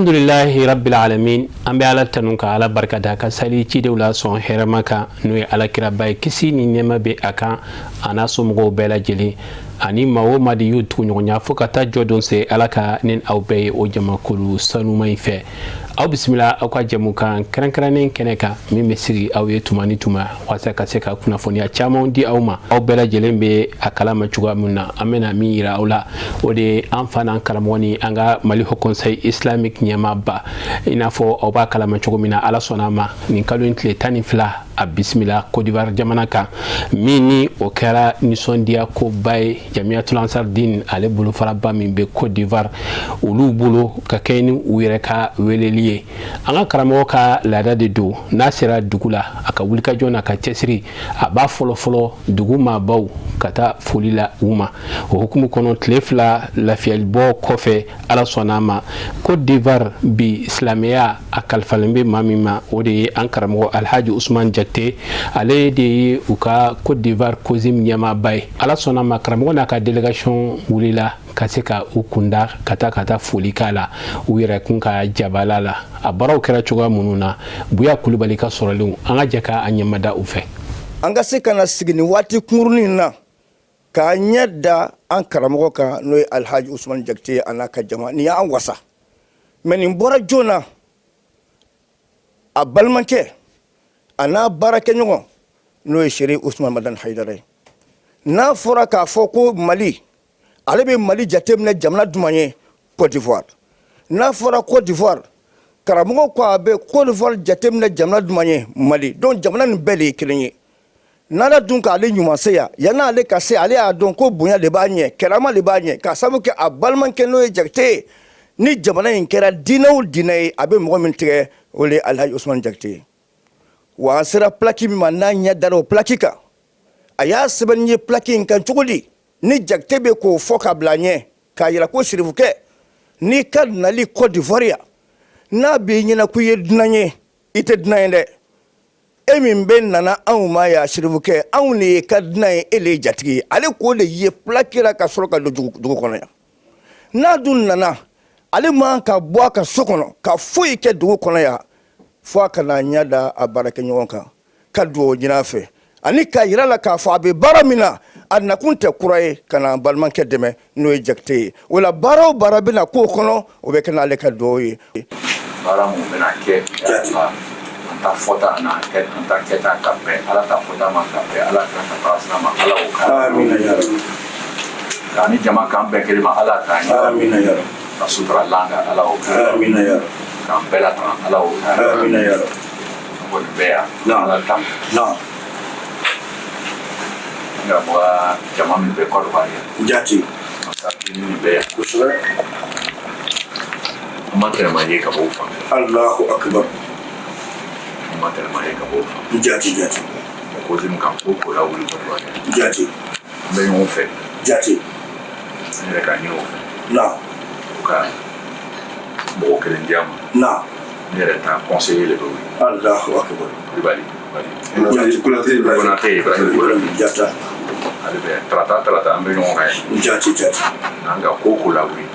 Alhamdulilahi rabbil alamin. An bɛ Ala tanu ka Ala barikada, ka sali cidenw la sɔn hɛrɛma kan, n'o ye Alakiraba ye, kisi ni nɛɛma bɛ a kan, a n'a somɔgɔw bɛɛ lajɛlen ani maa o maa de y'u tuguɲɔgɔnya fo ka taa jɔ don se. Ala ka ne aw bɛɛ ye o jamakulu sanuma in fɛ. Aw bisimila aw ka jɛmukan kɛrɛnkɛrɛnnen kɛnɛ kan, min bɛ sigi aw ye tuma ni tuma walasa ka se ka kunnafoniya caman di aw ma. Aw bɛɛ lajɛlen bɛ a kalama cogoya min na, an bɛna min yira aw la, o de ye an fa n'an karamɔgɔ ni an ka Mali Haut Conseil Islamique ɲɛmaaba. I n'a fɔ aw b'a kalama cogo min na, Ala sɔnna a ma, nin kalo in tile 12, a bisimila Côte d'Ivoire jamana kan, min ni o kɛra nisɔndiya koba ye Jamiyatul Ansar Din, ale bolofaraba min bɛ Côte d'Ivoire, olu bolo ka kɛ ni u yɛrɛ ka weleli ye. An ka karamɔgɔ ka laada de don, n'a sera dugu la, a ka wulikajɔ n'a ka cɛsiri, a b'a fɔlɔfɔlɔ dugu maabaw ka taa foli la u ma. O hukumu kɔnɔ, tile 2 lafiyalibɔ kɔfɛ, Ala sɔnna a ma, Côte d'Ivoire bi silamɛya a kalifalen bɛ maa min ma, o de ye an karamɔgɔ Alhaji Usman Jakite. Ale de ye u ka Côte d'Ivoire COSIM ɲɛmaaba ye. Ala sɔnna a ma, karamɔgɔ n'a ka délégation wulila ka se ka u kunda ka taa foli k'a la u yɛrɛ kun ka jabala la. A baaraw kɛra cogoya minnu na, Buya Kulubali ka sɔrɔlenw, an ka jɛ k'a ɲɛmada u fɛ. An ka se ka na sigi nin waati kunkurunin na k'a ɲɛ da an karamɔgɔ kan, n'o ye Alhaji Usumani Jakite, a n'a ka jama. Nin y'an wasa mɛ. Nin bɔra joona, a balimakɛ a n'a baarakɛɲɔgɔn, n'o ye Seri Usumani Madani Hayidara ye. N'a fɔra k'a fɔ ko Mali, ale bɛ Mali jateminɛ jamana jumɛn ye? Côte d'Ivoire. N'a fɔra Côte d'Ivoire, karamɔgɔ ko a bɛ Côte d'Ivoire jateminɛ jamana jumɛn ye? Mali. Donc jamana nin bɛɛ de ye kelen ye. N'Ala dun k'ale ɲuman se yan, yan'ale ka se, ale y'a dɔn ko bonya de b'a ɲɛ, kɛrama de b'a ɲɛ, k'a sababu kɛ a balimakɛ, n'o ye Jakite ye. Ni jamana in kɛra diinɛ o diinɛ ye, a bɛ mɔgɔ min tigɛ, o de ye Alhaji Usumani Jakite ye. Wa an sera plaque min ma, n'a ɲɛ dara o plaque kan, a y'a sɛbɛn ye plaque in kan cogo di? Ni Jakite bɛ k'o fɔ ka bila ɲɛ k'a yira ko sirifukɛ, n'i ka nali Côte d'Ivoire yan, n'a b'i ɲɛna ko i ye dunan ye, i tɛ dunan ye dɛ. E min bɛ nana anw ma yan, sirifukɛ, anw de ye ka dunan ye, e de ye jatigi ye. Ale k'o de ye plaque la ka sɔrɔ ka don dugu kɔnɔ yan. N'a dun nana, ale man ka bɔ a ka so kɔnɔ ka foyi kɛ dugu kɔnɔ yan fo a ka n'a ɲɛ da a baarakɛɲɔgɔn kan, ka dugawu ɲini a fɛ ani k'a yira la k'a fɔ a bɛ baara min na, a nakun tɛ kura ye, ka na balimakɛ dɛmɛ, n'o ye Jakite ye. O la, baara o baara bɛna k'o kɔnɔ, o bɛ kɛ n'ale ka dugawu ye. Baara mun bɛna kɛ, an ta fɔta n'an kɛ, an ta kɛta ka bɛn Ala ta fɔta ma, ka bɛn Ala ka taga sira ma, Ala o k'a. Amina ya Rabbi. K'a ni jama k'an bɛn kelen ma, Ala k'an ɲɛ. Amina ya Rabbi. Ka sutura lan kan, Ala o k'a. Amina ya Rabbi. K'an bɛɛ latanga, Ala o k'a. Amina ya Rabbi. An kɔni bɛ yan. Naam. Ala tan. An karamɔgɔ, jama min bɛ Côte d'Ivoire yan, masakɛ min bɛ yan, an ma tɛnɛma ye ka bɔ o fan fɛ. Allahu akbar. An ma tɛnɛma ye ka bɔ o fan. Jati jati. COSIM kan ko ko lawuli Côte d'Ivoire yan. An bɛ ɲɔgɔn fɛ. An yɛrɛ ka ɲini o fɛ. U ka mɔgɔ kelen di an ma. Ne yɛrɛ ta conseiller de bɛ wuli. Allahu akbar. Kulibali. Jati, Konate Ibrahim. Konate Ibrahim Kulibali. Jata. Ale bɛ tarata tarata, an bɛ ɲɔgɔn kan yen. Jati jati. N'an ka ko ko lawuli, an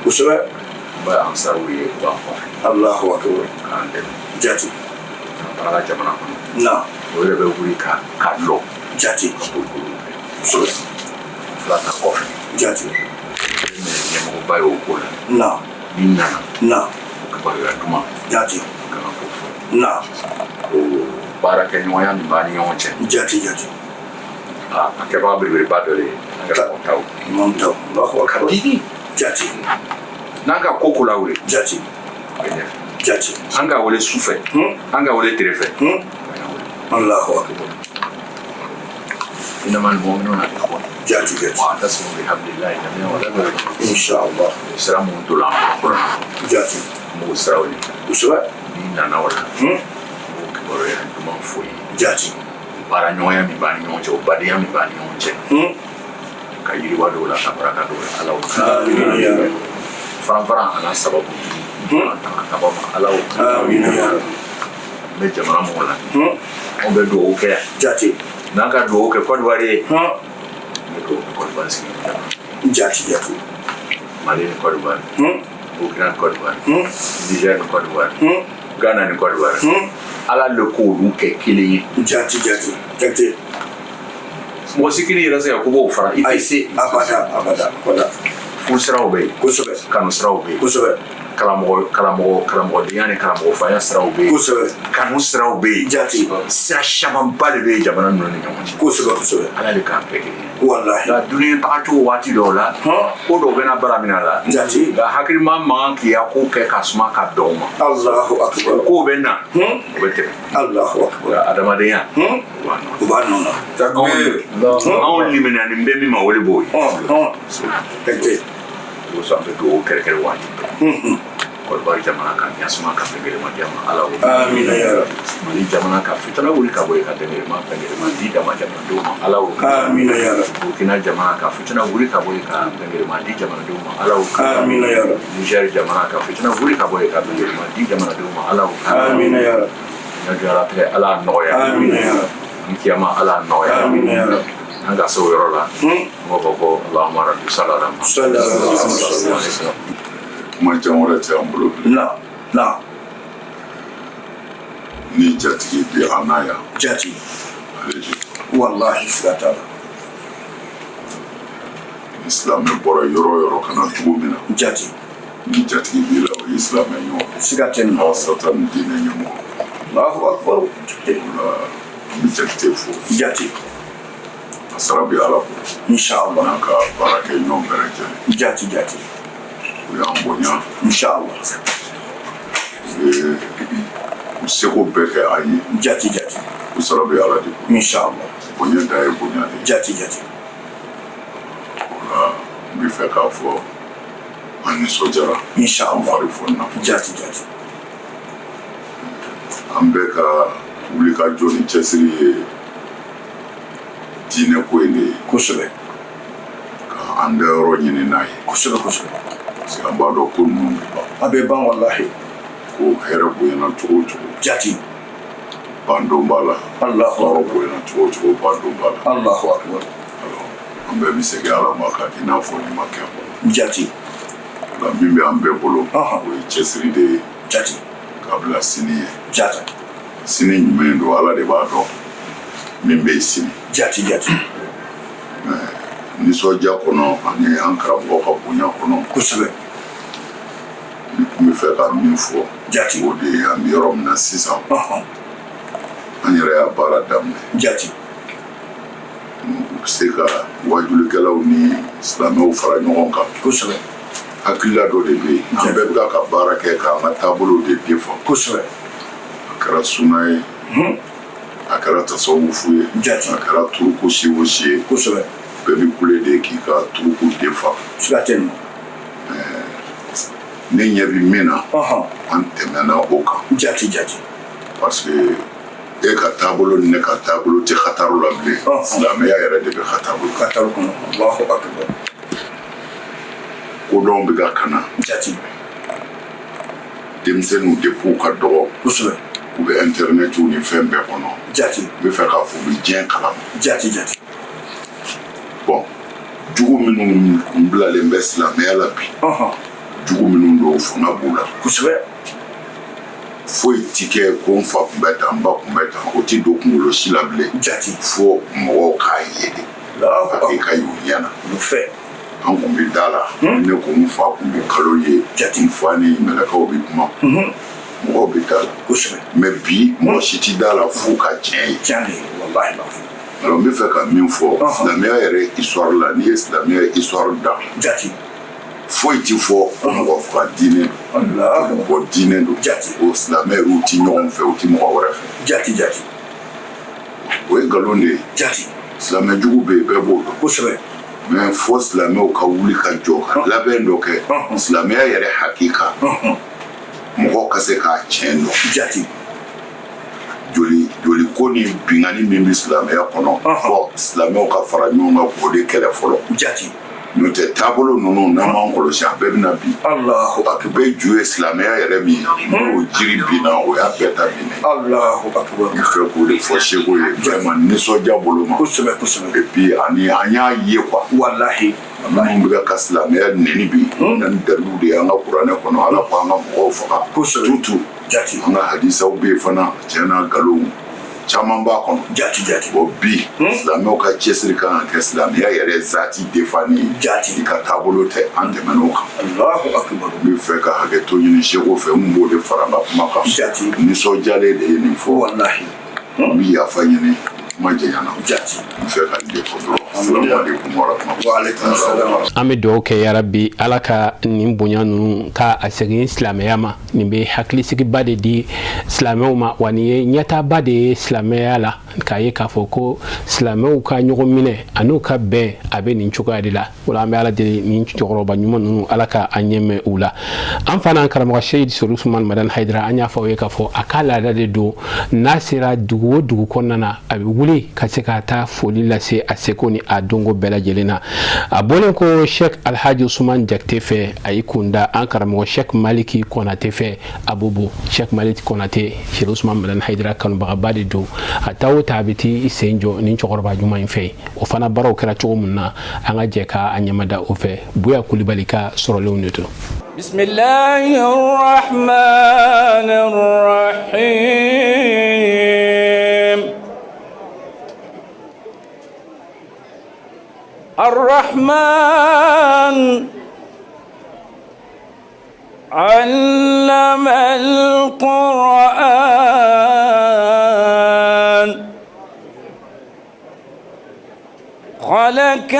bɛ ansaruw ye, u b'an kɔfɛ. Allahu akbar. K'an dɛmɛ. N'an tagala jamana kɔnɔ, o yɛrɛ bɛ wuli ka lɔ ka boliboliw kɛ. Fila ta kɔfɛ, ne ɲɛmɔgɔba ye o ko la. Ni nana, o kibaruya duman ka na k'o fɔ. O baarakɛɲɔgɔnya min b'an ni ɲɔgɔn cɛ, Jati jati. a kɛbaga belebeleba dɔ de ye an karamɔgɔ taw. Imam Taw, Allahu Ka akbar. didi. N'an ka ko ko lawuli, a bɛ ɲɛfɛ. An ka wele su fɛ, an ka wele tile fɛ, a bɛ wele. Allahu akbar. إنما المؤمنون إخوة. Jati jati. واعتصموا بحبل الله جميعا ولا تفرقوا. Inshallah. Sira mun donna an kɔnɔ, an b'o siraw ye. N'i nana o la, n b'o kibaruya duman fɔ i ye. Baara ɲɔgɔnya min b'an ni ɲɔgɔn cɛ, o badenya min b'an ni ɲɔgɔn cɛ, ka yiriwa dɔw la, ka baraka dɔw la, Ala o Amina ya Rabbi. Faran faran a n'a sababu, an tanga ka bɔ ma, Ala o Amina ya Rabbi. N bɛ jamana mɔgɔ la, anw bɛ dugawu kɛ yan. N'an ka dugawu kɛ Côte d'Ivoire ye, n bɛ dugawu kɛ Côte d'Ivoire sigi jamana. Jati jati. Mali ni Côte d'Ivoire, n Burkina ni Côte d'Ivoire, Niger ni Côte d'Ivoire, Ghana ni Côte d'Ivoire, Ala le k'olu kɛ kelen ye. Jati, jati, Jakite. Mɔgɔ si kelen yɛrɛ se ka ko b'o fara i tɛ se. Abada, abada, abada. Furu siraw bɛ yen. Kanu siraw bɛ yen. Karamɔgɔ, karamɔgɔ, karamɔgɔdenya ni karamɔgɔfaya siraw bɛ yen. Kanu siraw bɛ yen. Sira camanba de bɛ yen jamana ninnu ni ɲɔgɔn cɛ. Kosɛbɛ, kosɛbɛ. Ala de k'an bɛɛ kelen ye. Nka dunuya tagacogo waati dɔw la, ko dɔw bɛna bara min la. Nka hakilima man kan k'i ka ko kɛ ka suma ka bɛn o ma. Allahu akbar. O kow bɛ na, o bɛ tɛmɛ. Allahu akbar. Nka adamadenya, o b'a nɔ. O b'a nɔ na. Takbir. Anw liminɛni bɛ min ma, o de b'o ye. Jakite. O kosɔn an bɛ dugawu kɛrɛkɛrɛ waati bɛɛ. Kɔdiwari jamana ka ɲasuma ka bɛngelema di a ma, Ala o. Amina ya Rabbi. Mali jamana ka fitana wuli ka bɔ yen ka bɛngelema bɛngelema di dama jamanadenw ma, Ala o. Amina ya Rabbi. Burkina jamana ka fitana wuli ka bɔ yen ka bɛngelema di jamanadenw ma, Ala o. Amina ya Rabbi. Niger jamana ka fitana wuli ka bɔ yen ka bɛngelema di jamanadenw ma, Ala o. Amina ya Rabbi. Diɲɛ Ala y'a nɔgɔya. Amina ya Rabbi. Ni kiyama, Ala y'a nɔgɔya. Amina ya Rabbi. An ka se o yɔrɔ la, an b'a fɔ ko Allahumma rabbi sallallahu Sallallahu alaihi wasallam. Kuma jan wɛrɛ tɛ an bolo bilen. Na na. Ni jatigi bi an na yan. Ale de. Wallahi, siga t'a la. Ni silamɛ bɔra yɔrɔ o yɔrɔ ka na dugu min na. Ni jatigi b'i la, o ye silamɛ ɲɔgɔn. Siga tɛ nin na. Aw sata ni diinɛ ɲɛmɔgɔ. Allahu akbar. O la, an bɛ Jakite fo. A sara bɛ Ala bolo. Inshallah. N'a ka baara kɛ ɲɔgɔn bɛɛ lajɛlen. Jati, jati. U y'an bonya. Inshallah. U ye u seko bɛɛ kɛ an ye. Jati, jati. U sara bɛ Ala de bolo. Inshallah. Bonya dan ye bonya de ye. Jati, jati. O la, n bɛ fɛ k'a fɔ an nisɔndiyara. Inshallah. An fari fonina. Jati, jati. An bɛɛ ka wulikajɔ ni cɛsiri ye diinɛ ko in de ye. Ka an dayɔrɔ ɲini n'a ye. Kosɛbɛ, kosɛbɛ. Parce que an b'a dɔn ko ninnu bɛ ban. A bɛ ban wallahi. Ko hɛrɛ bonyana cogo o cogo. Bandon b'a la. Allahu Tɔɔrɔ bonyana cogo o cogo, bandon b'a la. Allahu akbar. Alors, an bɛɛ bɛ segin Ala ma k'a k'i n'a fɔ nin ma kɛ. O la, min bɛ an bɛɛ bolo, o ye cɛsiri de ye. K'a bila sini ye. Sini jumɛn don, Ala de b'a dɔn min bɛ yen sini. Jati, jati. Nisɔndiya kɔnɔ ani an karamɔgɔ ka bonya kɔnɔ. Ni tun bɛ fɛ ka min fɔ. O de ye an bɛ yɔrɔ min na sisan. An yɛrɛ y'a baara daminɛ. U bɛ se ka wajulikɛlaw ni silamɛw fara ɲɔgɔn kan. Hakilila dɔ de bɛ yen. An bɛɛ bɛ ka baara kɛ k'an ka taabolow de défend. A kɛra suna ye. A kɛra tasawufu ye. A kɛra turuku si o si ye. Bɛɛ bɛ kule de k'i ka turuku défend. Siga tɛ nin na. Ne ɲɛ bɛ min na, an tɛmɛna o kan. Jati, jati. Parce que e ka taabolo ni ne ka taabolo tɛ xataru la bilen. Silamɛya yɛrɛ de bɛ xataru la. Xataru kɔnɔ. Allahu akbar. Kodɔn bɛ ka kana. Denmisɛnninw depuis u ka dɔgɔ. U bɛ internet ni fɛn bɛɛ kɔnɔ. N bɛ fɛ k'a fɔ u bɛ diɲɛ kalama. Jati, jati. Bon, jugu minnu bilalen bɛ silamɛya la bi. Jugu minnu don, fanga b'u la. Foyi ti kɛ ko n fa tun bɛ tan, n ba tun bɛ tan, o ti don kunkolo si la bilen. Fo mɔgɔw k'a ye de. A k'i ka y'u ɲɛ na. An tun bɛ da la. Ne ko n fa tun bɛ kalo ye. N fa ni mɛlɛkɛw bɛ kuma. Mɔgɔw bɛ da la. Mais bi, mɔgɔ si ti da la f'u ka tiɲɛ ye. Tiɲɛ de ye, wallahi. Alors, n bɛ fɛ ka min fɔ, silamɛya yɛrɛ histoire la, n'i ye silamɛya histoire da. Foyi ti fɔ ko mɔgɔ faga diinɛ don. Mɔgɔ diinɛ don. O silamɛ yɛrɛw ti ɲɔgɔn fɛ, u ti mɔgɔ wɛrɛ fɛ. Jati, jati. O ye nkalon de ye. Silamɛ jugu bɛ yen, bɛɛ b'o dɔn. Mais fo silamɛw ka wuli ka jɔ ka labɛn dɔ kɛ. Silamɛya yɛrɛ hakika. Mɔgɔ ka se k'a tiɲɛ dɔn. Joli joli ko ni binkanni min bɛ silamɛya kɔnɔ, fɔ silamɛw ka fara ɲɔgɔn kan k'o de kɛlɛ fɔlɔ. N'o tɛ, taabolo ninnu, n'an m'an kɔlɔsi, a bɛɛ bɛna bin. Allahu. A bɛɛ ju ye silamɛya yɛrɛ min ye, n'o jiri binna, o y'a bɛɛ ta binnen. Allahu akbar. N fɛ k'o de fɔ seko ye, vraiment nisɔndiya bolo ma. Kosɛbɛ, kosɛbɛ. Et puis ani an y'a ye quoi, Walahi. Minnu bɛ ka silamɛya nɛni bi na ni dalilu de ye an ka kuranɛ kɔnɔ, Ala ko an ka mɔgɔw faga. Tutu. An ka hadisaw bɛ yen fana, tiɲɛ n'a nkalon caman b'a kɔnɔ. Jati, jati. Bon, bi silamɛw ka cɛsiri kan ka kɛ silamɛya yɛrɛ zati defanni ye. I ka taabolo tɛ, an tɛmɛn'o kan. Allahu akbar. N bɛ fɛ ka hakɛto ɲini seko fɛ, n b'o de fara n ka kuma kan. Nisɔndiyalen de ye nin fɔ. N bɛ yafa ɲini, kuma janyana. N fɛ ka nin de fɔ dɔrɔn. Salamu aleykum wa rahmatulah. An bɛ dugawu kɛ, yarabi, Ala ka nin bonya ninnu ka a segin silamɛya ma. Nin bɛ hakilisigiba de di silamɛw ma, wa nin ye ɲɛtaaba de ye silamɛya la, k'a ye k'a fɔ ko silamɛw ka ɲɔgɔn minɛ an'u ka bɛn, a bɛ nin cogoya de la. O la, an bɛ Ala deli, nin cɛkɔrɔba ɲuman ninnu, Ala ka an ɲɛmɛ u la. An fana karamɔgɔ Seyidi Sori Usumani Madani Hayidara, an y'a fɔ aw ye k'a fɔ a ka laada de don, n'a sera dugu o dugu kɔnɔna na, a bɛ wuli ka se ka taa foli lase a seko ni a donko bɛɛ lajɛlen na. A bɔlen ko Sheikh Alhaji Usumani Jakite fɛ, a y'i kun da an karamɔgɔ Sheikh Maliki Konate fɛ, Abobo. Sheikh Maliki Konate, Seri Usumani Madani Hayidara kanubagaba de don. A taa o taa, a bɛ t'i sen jɔ nin cɛkɔrɔba ɲuman in fɛ. O fana baaraw kɛra cogo min na, an ka jɛ ka a ɲɛmada o fɛ. Buya Kulibali ka sɔrɔlenw de don. بسم الله الرحمن الرحيم. الرحمن علم القرآن، خلق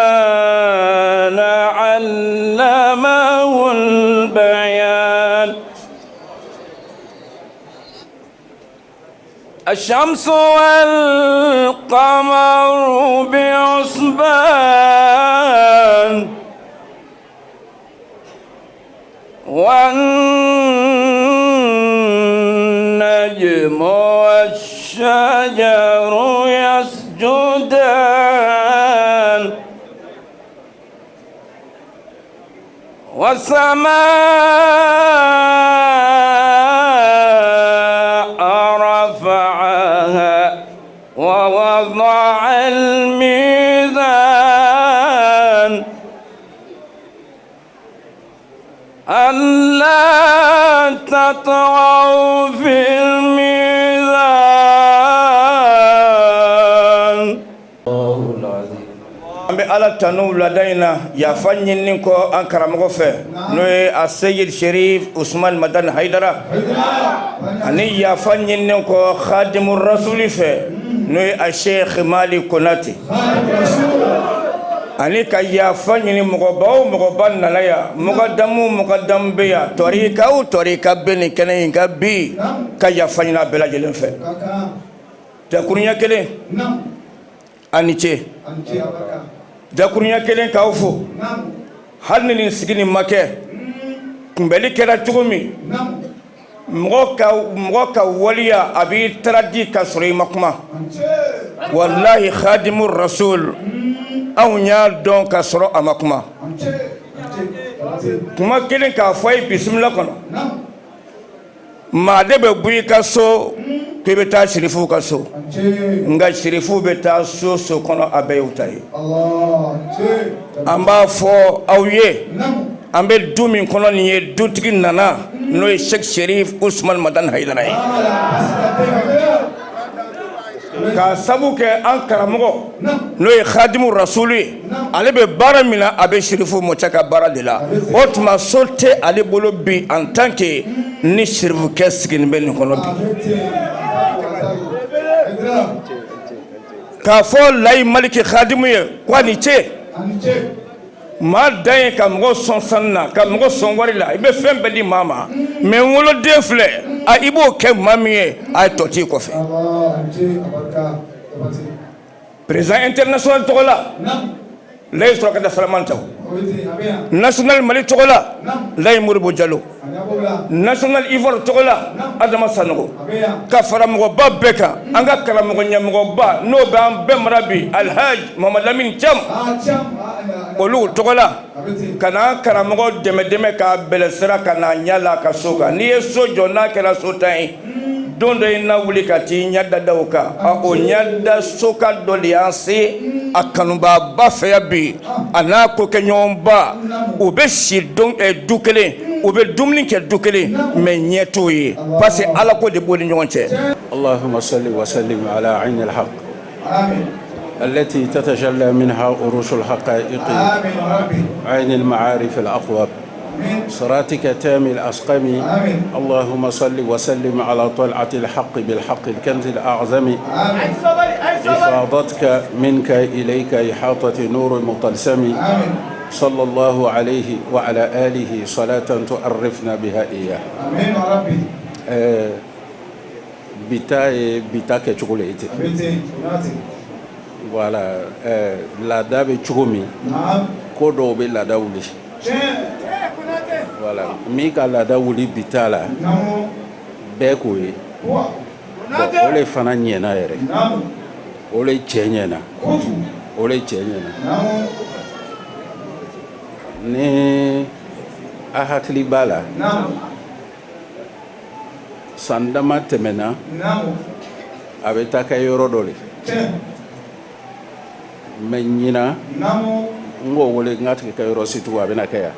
الإنسان، علمه البيان. الشمس والقمر بحسبان، والنجم والشجر يسجدان، والسماء رفعها ووضع الميزان، ألا تطغوا في الميزان. An bɛ Ala tanu wulada in na, yafa ɲinini kɔ an karamɔgɔ fɛ, n'o ye a Seyid Sherif Usman Madani Hayidara, ani yafa ɲinini kɔ Khadimu Rasuli fɛ, n'o ye a Sheikh Mali Konate, ani ka yafa ɲini mɔgɔba o mɔgɔba nana yan, mɔgɔdamu o mɔgɔdamu bɛ yan, tɔrika o tɔrika bɛ nin kɛnɛ in kan bi, ka yafa ɲini a bɛɛ lajɛlen fɛ. Dakuruɲɛ kelen, a ni ce. Dakuruɲɛ kelen, k'aw fo. Hali ni nin sigi nin ma kɛ, kunbɛli kɛra cogo min, mɔgɔ ka waliya a b'i traduit ka sɔrɔ i ma kuma. Walahi, Khadimu Rasul, anw y'a dɔn ka sɔrɔ a ma kuma. Kuma kelen k'a fɔ a ye bisimila kɔnɔ, maa de bɛ bɔ i ka so k'i bɛ taa sirifuw ka so, nka sirifuw bɛ taa so so kɔnɔ, a bɛɛ y'u ta ye. An b'a fɔ aw ye, an bɛ du min kɔnɔ nin ye, dutigi nana, n'o ye Sheikh Sherif Usman Madani Hayidara ye, k'a sabu kɛ an karamɔgɔ, n'o ye Khadimu Rasulu ye. Ale bɛ baara min na, a bɛ sirifu mɔcɛ ka baara de la. O tuma, so tɛ ale bolo bi en tant que ni sirifukɛ sigilen bɛ nin kɔnɔ bi. K'a fɔ Layi Maliki Khadimu ye ko a ni ce. Maa dan ye ka mɔgɔ sɔn sanu na, ka mɔgɔ sɔn wari la, i bɛ fɛn bɛɛ di maa ma, mais n woloden filɛ, a i b'o kɛ maa min ye, a ye tɔ t'i kɔfɛ. Président international tɔgɔ la, Layi sɔrɔ ka da Salamani ta. National Mali tɔgɔ la, Layi Modibo Jalo. National Ivoire tɔgɔ la, Adama Sanogo. Ka fara mɔgɔba bɛɛ kan, an ka karamɔgɔ ɲɛmɔgɔba n'o bɛ an bɛɛ mara bi, Alhaji Mohamed Lamine Thiam, olu tɔgɔ la, ka na karamɔgɔ dɛmɛ dɛmɛ k'a bɛlɛsira ka n'a ɲɛ la a ka so kan. N'i ye so jɔ n'a kɛra so tan ye, don dɔ i na wuli ka t'i ɲɛ da da o kan. O ɲɛ da sokan dɔ de y'an se a kanubaaba fɛ yan bi, a n'a kokɛɲɔgɔnba. U bɛ si du kelen, u bɛ dumuni kɛ du kelen, mais ɲɛ t'o ye, parce que Ala ko de b'o ni ɲɔgɔn cɛ. اللهم صل وسلم على عين الحق التي تتجلى منها عروش الحقائق، عين المعارف الأقوى، صراطك تام الأسقم. اللهم صل وسلم على طلعة الحق بالحق، الكنز الأعظم، إفاضتك منك إليك إحاطة نور مطلسم. صلى الله عليه وعلى آله صلاة تعرفنا بها إياه. Bi ta ye bi ta kɛcogo le ye ten. Voilà, laada bɛ cogo min, ko dɔw bɛ laada wuli. Voilà, min ka laada wuli bi ta la, bɛɛ k'o ye. Bon, o le fana ɲɛna yɛrɛ, o le cɛ ɲɛna, o le cɛ ɲɛna. Ni a hakili b'a la, san dama tɛmɛna, a bɛ taa kɛ yɔrɔ dɔ le, mais ɲinan n k'o wele n k'a tigi kɛ yɔrɔ si tugun, a bɛna kɛ yan.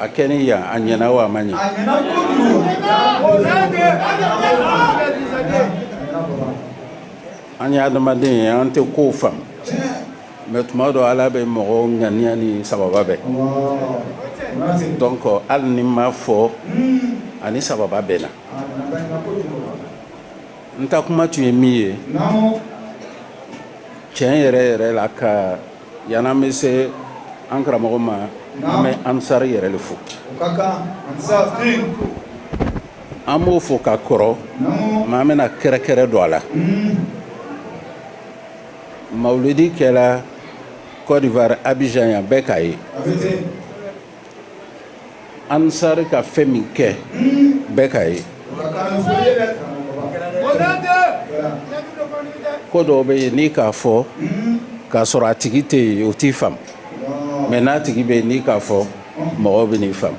A kɛ ni yan, a ɲɛna wa a ma ɲɛ? An ye adamaden ye, an tɛ kow faamu, mais tuma dɔ Ala bɛ mɔgɔw ŋaniya ni sababa bɛn. Donc hali ni n m'a fɔ, ani sababa bɛnna. N ta kuma tun ye min ye tiɲɛ yɛrɛ yɛrɛ la, ka yan'an bɛ se an karamɔgɔ ma, an bɛ Ansari yɛrɛ de fo. An b'o fo ka kɔrɔ, mais an bɛna kɛrɛkɛrɛ don a la. Mawuludi kɛra Côte d'Ivoire, Abidjan yan, bɛɛ k'a ye. Ansari ka fɛn min kɛ, bɛɛ k'a ye. Ko dɔw bɛ yen, n'i k'a fɔ k'a sɔrɔ a tigi tɛ yen, o t'i faamu, mais n'a tigi bɛ yen, n'i k'a fɔ, mɔgɔw bɛ n'i faamu.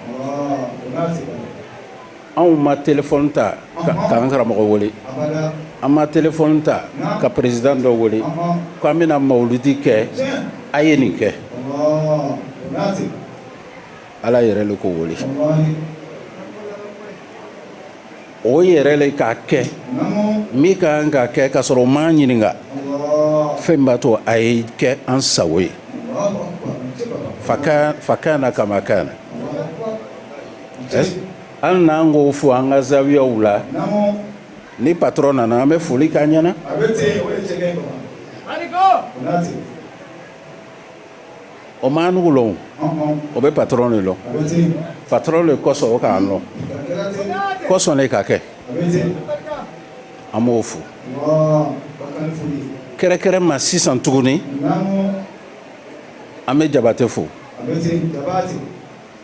Anw ma telefɔni ta k'an karamɔgɔ wele, an ma telefɔni ta ka président dɔ wele k'an bɛna mawuludi kɛ, a ye nin kɛ. Ala yɛrɛ le k'o wele, o yɛrɛ le k'a kɛ min ka kan ka kɛ, k'a sɔrɔ o m'an ɲininka. Fɛn b'a to a ye kɛ an sago ye, fakana kama kana. Hali n'an k'o fo an ka zawiyaw la, ni patron nana, an bɛ foli k'a ɲɛna. O m'an nugu lɔn, o bɛ patron de lɔn. Patron le kosɔn o k'an lɔn, kosɔn de ka kɛ. An b'o fo kɛrɛkɛrɛ ma. Sisan tuguni, an bɛ Jabate fo.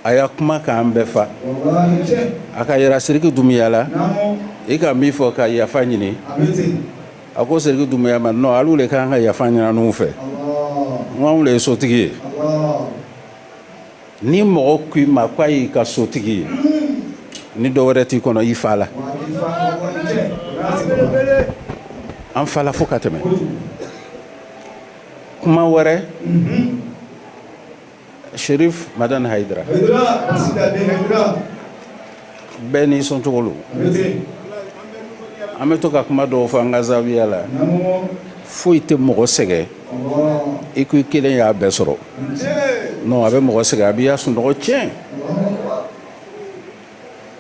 A y'a kuma k'an bɛɛ fa. A ka yira Siriki Dunbiya la, i ka min fɔ ka yafa ɲini. A ko Siriki Dunbiya ma, non, alu le ka kan ka yafa ɲini anw fɛ, n ko anw le ye sotigi ye. Ni mɔgɔ ko i ma k'a y'i ka sotigi ye, ni dɔ wɛrɛ t'i kɔnɔ, i fa la. An fa la fo ka tɛmɛ. Kuma wɛrɛ, Sherif Madani Hayidara, bɛɛ n'i sɔncogo lo. An bɛ to ka kuma dɔw fɔ an ka zawiya la. Foyi tɛ mɔgɔ sɛgɛn i ko i kelen y'a bɛɛ sɔrɔ. Non, a bɛ mɔgɔ sɛgɛn, a b'i ya sunɔgɔ tiɲɛ,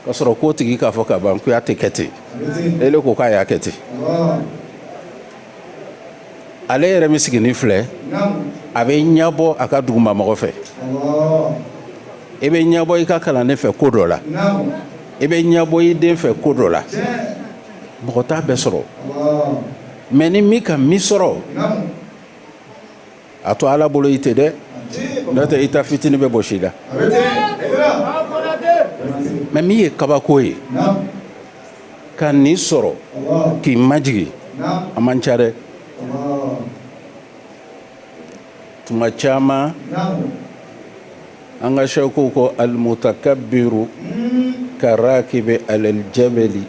ka sɔrɔ k'o tigi k'a fɔ ka ban ko y'a tɛ kɛ ten, ele ko k'a y'a kɛ ten. Ale yɛrɛ min siginin filɛ, a bɛ ɲɛbɔ a ka dugumamɔgɔ fɛ. I bɛ ɲɛbɔ i ka kalanden fɛ ko dɔ la, i bɛ ɲɛbɔ i den fɛ ko dɔ la. Mɔgɔ t'a bɛɛ sɔrɔ, mais ni min ka min sɔrɔ, A to Ala bolo i tɛ dɛ, n'o tɛ i ta fitinin bɛ bɔsi i la. Mais min ye kabako ye, ka nin sɔrɔ k'i majigin, a man ca dɛ. Tuma caman an ka sɛkuw ko almutakabiru karakibi alal jabali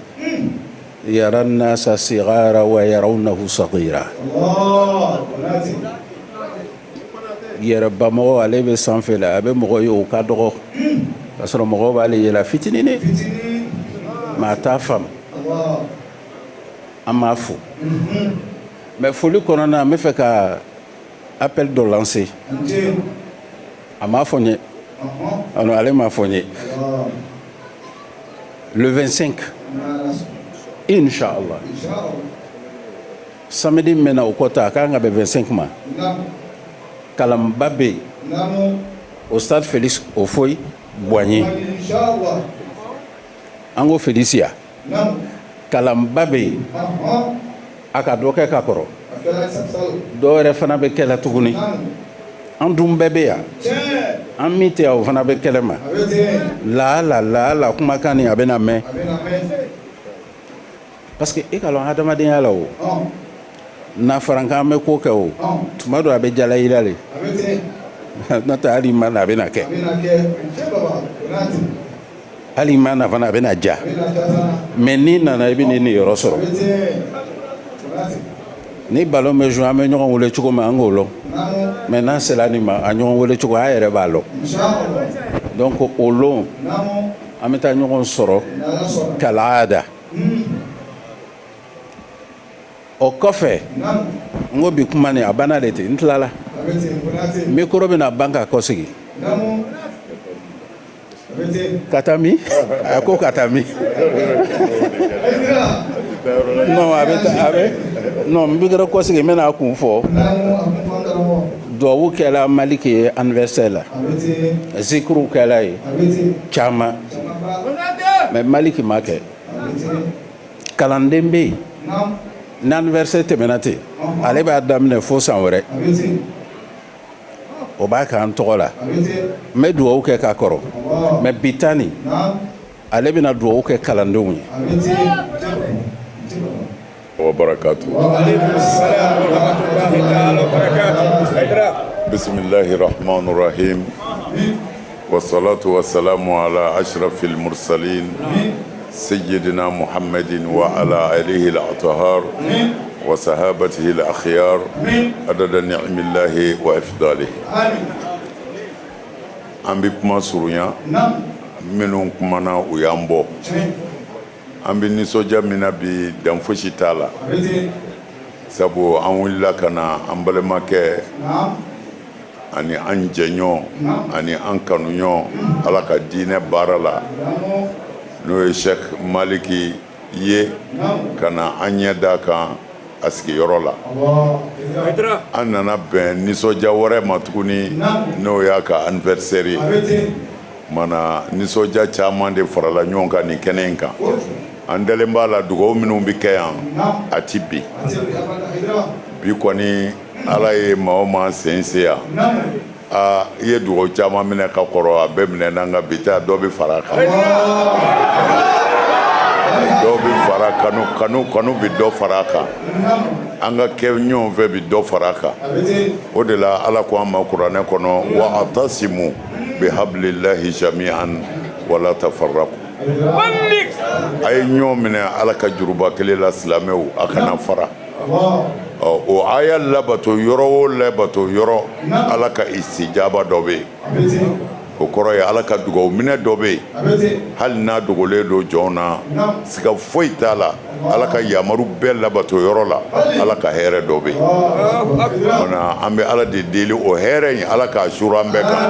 yara nasa sigara wa yarawnahu sagira. Yɛrɛbamɔgɔ, ale bɛ sanfɛ la, a bɛ mɔgɔ ye o ka dɔgɔ, k'a sɔrɔ mɔgɔw b'ale yɛlɛ fitinin, mais a t'a faamu. An m'a fo, mais foli kɔnɔna, n bɛ fɛ ka appel dɔ lancer. A m'a fɔ n ye, ale m'a fɔ n ye. Le 25, inshallah, samedi min bɛ na o kɔ ta, a kan ka bɛn 25 ma, kalanba bɛ yen au stade Félix Houphouët Boigny. An ko Félix ya, kalanba bɛ yen, a ka dɔ kɛ ka kɔrɔ, dɔw yɛrɛ fana bɛ kɛlɛ tuguni. An dun bɛɛ bɛ yan, an min tɛ yan, o fana bɛ kɛlɛ ma la la la la. Kumakan nin, a bɛna mɛn, parce que e ka lɔn hadamadenya la, o n'a fɔra k'an bɛ ko kɛ, o tuma dɔ a bɛ jala i la le, n'o tɛ hali ma na, a bɛna kɛ. Hali ma na fana, a bɛna ja. Mais n'i nana, i bɛ n'i niyɔrɔ sɔrɔ. Ni ballon bɛ jouer, an bɛ ɲɔgɔn wele cogo min, an k'o lɔn. Mais n'a sera nin ma, a ɲɔgɔn wele cogo, a yɛrɛ b'a lɔn. Donc o lon, an bɛ taa ɲɔgɔn sɔrɔ kalaada. O kɔfɛ, n ko bi kuma nin, a banna de ten, n tilala. Micro bɛna ban ka kɔsegin ka taa min? A ko ka taa min? Non, a bɛ a bɛ non, n bɛ kɛra kɔsegin, n bɛna a kun fɔ. Duwawu kɛla Maliki ye anniversaire la, zikiruw kɛla ye caman, mais Maliki ma kɛ. Kalanden bɛ yen, ni anniversaire tɛmɛna ten, ale b'a daminɛ fo san wɛrɛ, o b'a k'an tɔgɔ la. N bɛ dugawu kɛ ka kɔrɔ, mais bi ta nin, ale bɛna dugawu kɛ kalandenw ye. وبركاته. بسم الله الرحمن الرحيم، والصلاة والسلام على أشرف المرسلين سيدنا محمد وعلى آله الأطهار وصحابته الأخيار عدد نعم الله وإفضاله. An bɛ kuma surunya, minnu kumana, u y'an bɔ. An bɛ nisɔndiya min na bi, dan fosi t'a la, sabu an wulila ka na an balimakɛ ani an jɛɲɔgɔn ani an kanuɲɔgɔn Ala ka diinɛ baara la, n'o ye Sheikh Maliki ye, ka na an ɲɛ da kan a sigiyɔrɔ la. An nana bɛn nisɔndiya wɛrɛ ma tuguni, n'o y'a ka anniversaire ye. Mana nisɔndiya caman de farala ɲɔgɔn kan nin kɛnɛ in kan. An dalen b'a la, dugawu minnu bɛ kɛ yan, a ti bi bi kɔni. Ala ye maa o maa sen se yan, aa, i ye dugawu caman minɛ ka kɔrɔ, a bɛɛ minɛ n'an ka bi ta, dɔ bɛ fara a kan, dɔw bɛ fara kanu kanu kanu bɛ dɔ fara a kan, an ka kɛ ɲɔgɔn fɛ bɛ dɔ fara a kan. O de la, Ala ko an ma kuranɛ kɔnɔ: wa atasimu bihablillahi jami'an wala tafarraqu. A ye ɲɔgɔn minɛ Ala ka juruba kelen la, silamɛw, a kana fara. Ɔ, o aya labato yɔrɔ o labato yɔrɔ, Ala ka istijaba dɔ bɛ yen. O kɔrɔ ye, Ala ka dugawu minɛ dɔ bɛ yen, hali n'a dogolen don jɔn na, siga foyi t'a la. Ala ka yamaru bɛɛ labato yɔrɔ la, Ala ka hɛrɛ dɔ bɛ yen. Mana an bɛ Ala de deli, o hɛrɛ in, Ala k'a suuru an bɛɛ kan.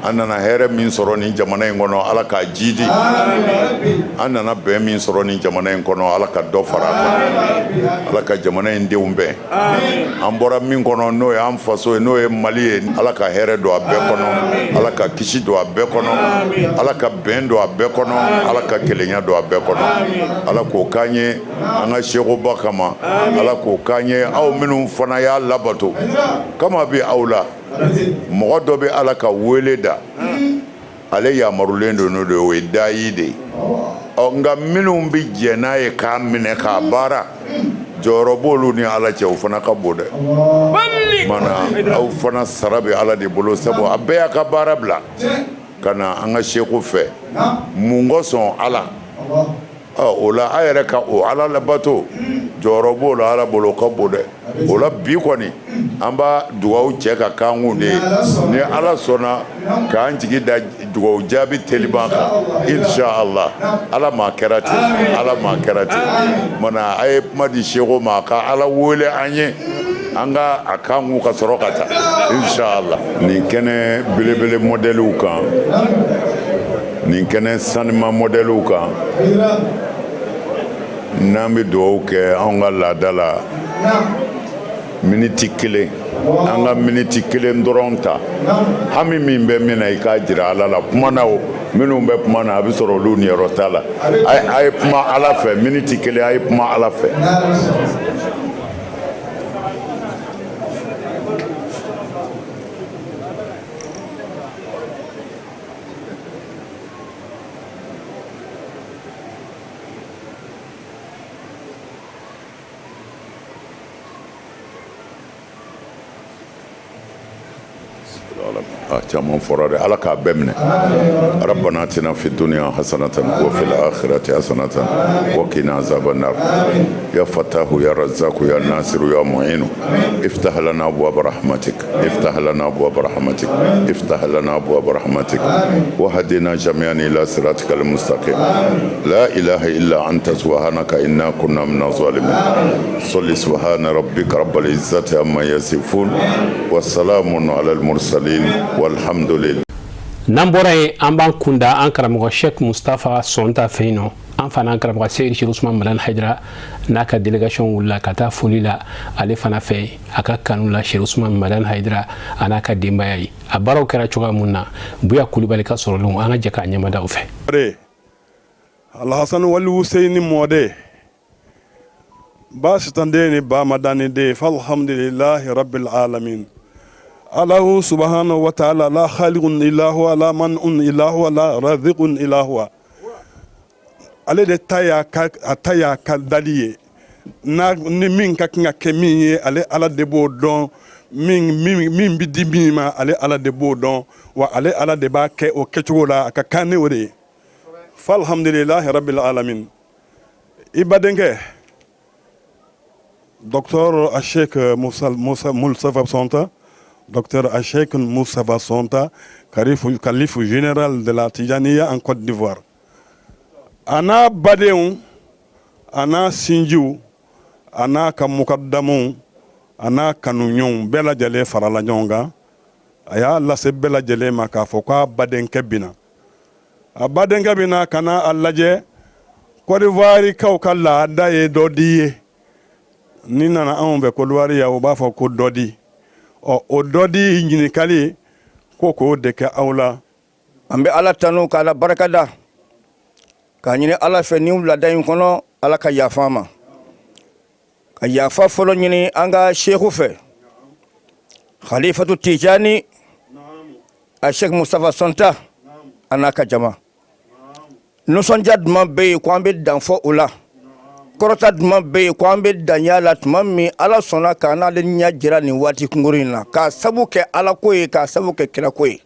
An nana hɛrɛ min sɔrɔ nin jamana in kɔnɔ, Ala k'a jidi. An nana bɛn min sɔrɔ nin jamana in kɔnɔ, Ala ka dɔ fara a kan. Ala ka jamana in denw bɛn. An bɔra min kɔnɔ, n'o ye an faso ye, n'o ye Mali ye, Ala ka hɛrɛ don a bɛɛ kɔnɔ. Ala ka kisi don a bɛɛ kɔnɔ, Ala ka bɛn don a bɛɛ kɔnɔ, Ala ka kelenya don a bɛɛ kɔnɔ. Ala k'o k'an ye an ka sekoba kama, Ala k'o k'an ye aw minnu fana y'a labato kama bɛ aw la. Mɔgɔ dɔ bɛ Ala ka wele da, ale yamarulen don n'o de ye, o ye dayi de ye. Ɔ nka minnu bɛ jɛn n'a ye k'a minɛ k'a baara, jɔyɔrɔ b'olu ni Ala cɛ, o fana ka bon dɛ. Mana aw fana sara bɛ Ala de bolo, sabu a bɛɛ y'a ka baara bila ka na an ka seko fɛ. Mun kosɔn? Ala. O la a yɛrɛ ka o Ala labato, jɔyɔrɔ b'o la Ala bolo, o ka bon dɛ. O la bi kɔni an b'a dugawu cɛ ka k'an kun de ye, ni Ala sɔnna k'an jigi da dugawu jaabi teliman kan, inshallah. Ala ma kɛra ten, Ala ma kɛra ten. Mana a ye kuma di seko ma, a ka Ala wele an ye, an ka a kan kun ka sɔrɔ ka taa, inshallah. Nin kɛnɛ belebele mɔdɛliw kan, nin kɛnɛ sanima mɔdɛliw kan, n'an bɛ dugawu kɛ anw ka laada la, miniti kelen, an ka miniti kelen dɔrɔn ta. Hami min bɛ min na, i k'a jira Ala la. Kuma na o, minnu bɛ kuma na, a bɛ sɔrɔ olu niyɔrɔ t'a la. A ye kuma Ala fɛ miniti kelen, a ye kuma Ala fɛ. Caman fɔra dɛ, Ala k'a bɛɛ minɛ. Rabbana atina fi dunya hasanatan wa fil akhirati hasanatan wa qina azaban nar. Ya fatahu ya razzaku ya nasiru ya mu'inu, iftah lana abwaab rahmatik, iftah lana abwaab rahmatik, iftah lana abwaab rahmatik, wa hadina jami'an ila siratikal mustaqim. La ilaha illa anta subhanaka inna kunna minaz zalimin. Salli subhana rabbika rabbil izzati amma yasifun wa salamun alal mursalin walhamdulillah. N'an bɔra yen, an b'an kunda an karamɔgɔ Sheikh Mustafa Sɔnta fɛ yen nɔ. An fana an karamɔgɔ Seyidi Cheikh Usman Madani Hayidara n'a ka délégation wulila ka taa foli la ale fana fɛ, a ka kanu la Cheikh Usman Madani Hayidara a n'a ka denbaya ye. A baaraw kɛra cogoya mun na, Buya Kulibali ka sɔrɔlenw, an ka jɛ k'a ɲɛmada fɛ. Alhasan wali Huseyini mɔden ba sitanden ni ba madani den, falhamdulillahi rabbil alamin. Allahu subhanahu wa ta'ala, la khaliqun illa huwa, la man'un illa huwa, la raziqun illa huwa. Ale de ta y'a ka, a ta y'a ka dali ye n'a ni min ka kan ka kɛ min ye, ale Ala de b'o dɔn. Min min min bɛ di min ma, ale Ala de b'o dɔn, wa ale Ala de b'a kɛ o kɛcogo la, a ka kan ni o de ye. Falhamdulillahi rabbil alamin. I badenkɛ docteur Achek Moussa Moussa Moustapha Sonta, docteur Achek Moustapha Sonta, calife général de la Tijaniya en Côte d'Ivoire, a n'a badenw, a n'a sinjiw, a n'a ka mukadamuw, a n'a kanuɲɔgɔnw bɛɛ lajɛlen farala ɲɔgɔn kan. A y'a lase bɛɛ lajɛlen ma k'a fɔ k'a badenkɛ bina, a badenkɛ bina ka na a lajɛ. Côte d'Ivoire kaw ka laada ye dɔ di ye. N'i nana anw fɛ Côte d'Ivoire yan, u b'a fɔ ko dɔ di. Ɔ, o dɔ di ɲininkali ko k'o de kɛ aw la. An bɛ Ala tanu k'Ala barikada, k'a ɲini Ala fɛ nin wulada in kɔnɔ, Ala ka yafa an ma, ka yafa fɔlɔ ɲini an ka seku fɛ, Khalifatu Tijani a Sheikh Mustafa Sɔnta a n'a ka jama. Nisɔndiya duman bɛ yen ko an bɛ dan fɔ o la, kɔrɔta duman bɛ yen ko an bɛ dan y'a la tuma min Ala sɔnna k'an n'ale ɲɛ jira nin waati kunkurun in na, k'a sabu kɛ Ala ko ye, k'a sabu kɛ kira ko ye.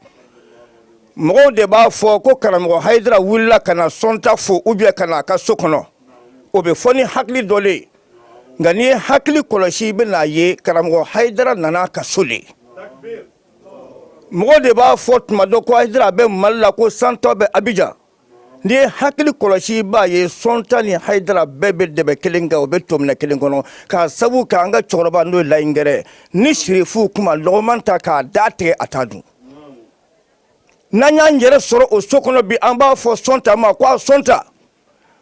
Mɔgɔw de b'a fɔ ko karamɔgɔ Hayidara wulila ka na Sɔnta fo ou bien ka na a ka so kɔnɔ. O bɛ fɔ ni hakili dɔ le ye, nka n'i ye hakili kɔlɔsi, i bɛn'a ye karamɔgɔ Hayidara nana a ka so le. Mɔgɔw de b'a fɔ tuma dɔ ko Hayidara bɛ Mali la, ko Sɔnta bɛ Abijan. N'i ye hakili kɔlɔsi, i b'a ye Sɔnta ni Hayidara bɛɛ bɛ dɛbɛ kelen kan, o bɛ tɔminɛ kelen kɔnɔ, k'a sabu kɛ an ka cɛkɔrɔba n'o ye Layingɛrɛ ni sirifu kuma lɔgɔman ta k'a da tigɛ, a t'a dun. N'an y'an yɛrɛ sɔrɔ o so kɔnɔ bi, an b'a fɔ Sɔnta ma ko a Sɔnta,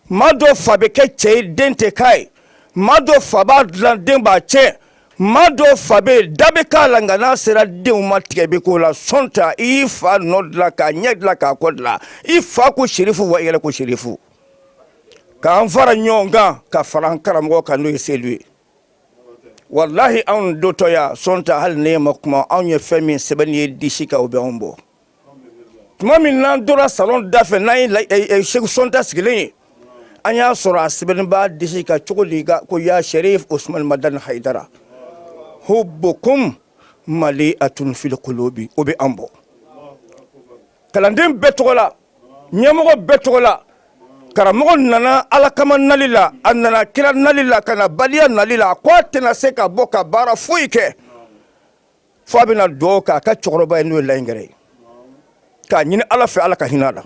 maa dɔ fa bɛ kɛ cɛ ye, den tɛ k'a ye. Maa dɔ fa b'a dilan, den b'a tiɲɛ. Maa dɔw fa bɛ yen, da bɛ k'a la, nka n'a sera denw ma, tigɛ bɛ k'o la. Sɔnta, i y'i fa nɔ dilan, k'a ɲɛ dilan, k'a kɔ dilan. I fa ko Serifu, wa i yɛrɛ ko Serifu. K'an fara ɲɔgɔn kan ka fara an karamɔgɔ kan, n'o ye Sedu ye. Walahi, anw dotɔ ya Sɔnta, hali ne ma kuma, anw ye fɛn min sɛbɛnni ye disi kan, o bɛ anw bɔ. Tuma min n'an tora salon da fɛ, n'an ye Seku Sɔnta sigilen ye, an y'a sɔrɔ a sɛbɛnni b'a disi kan cogo di ko ya Sherif Usman Madani Haidara, hubbukum mali'atun fil qulubi. O bɛ an bɔ kalanden bɛɛ tɔgɔ la, ɲɛmɔgɔ bɛɛ tɔgɔ la. Karamɔgɔ nana Ala kama nali la, a nana kira nali la, ka na baliya nali la. A ko a tɛna se ka bɔ ka baara foyi kɛ fo a bɛna dugawu k'a ka cɛkɔrɔba ye, n'o ye Layinkɛrɛ ye, k'a ɲini Ala fɛ, Ala ka hinɛ a la,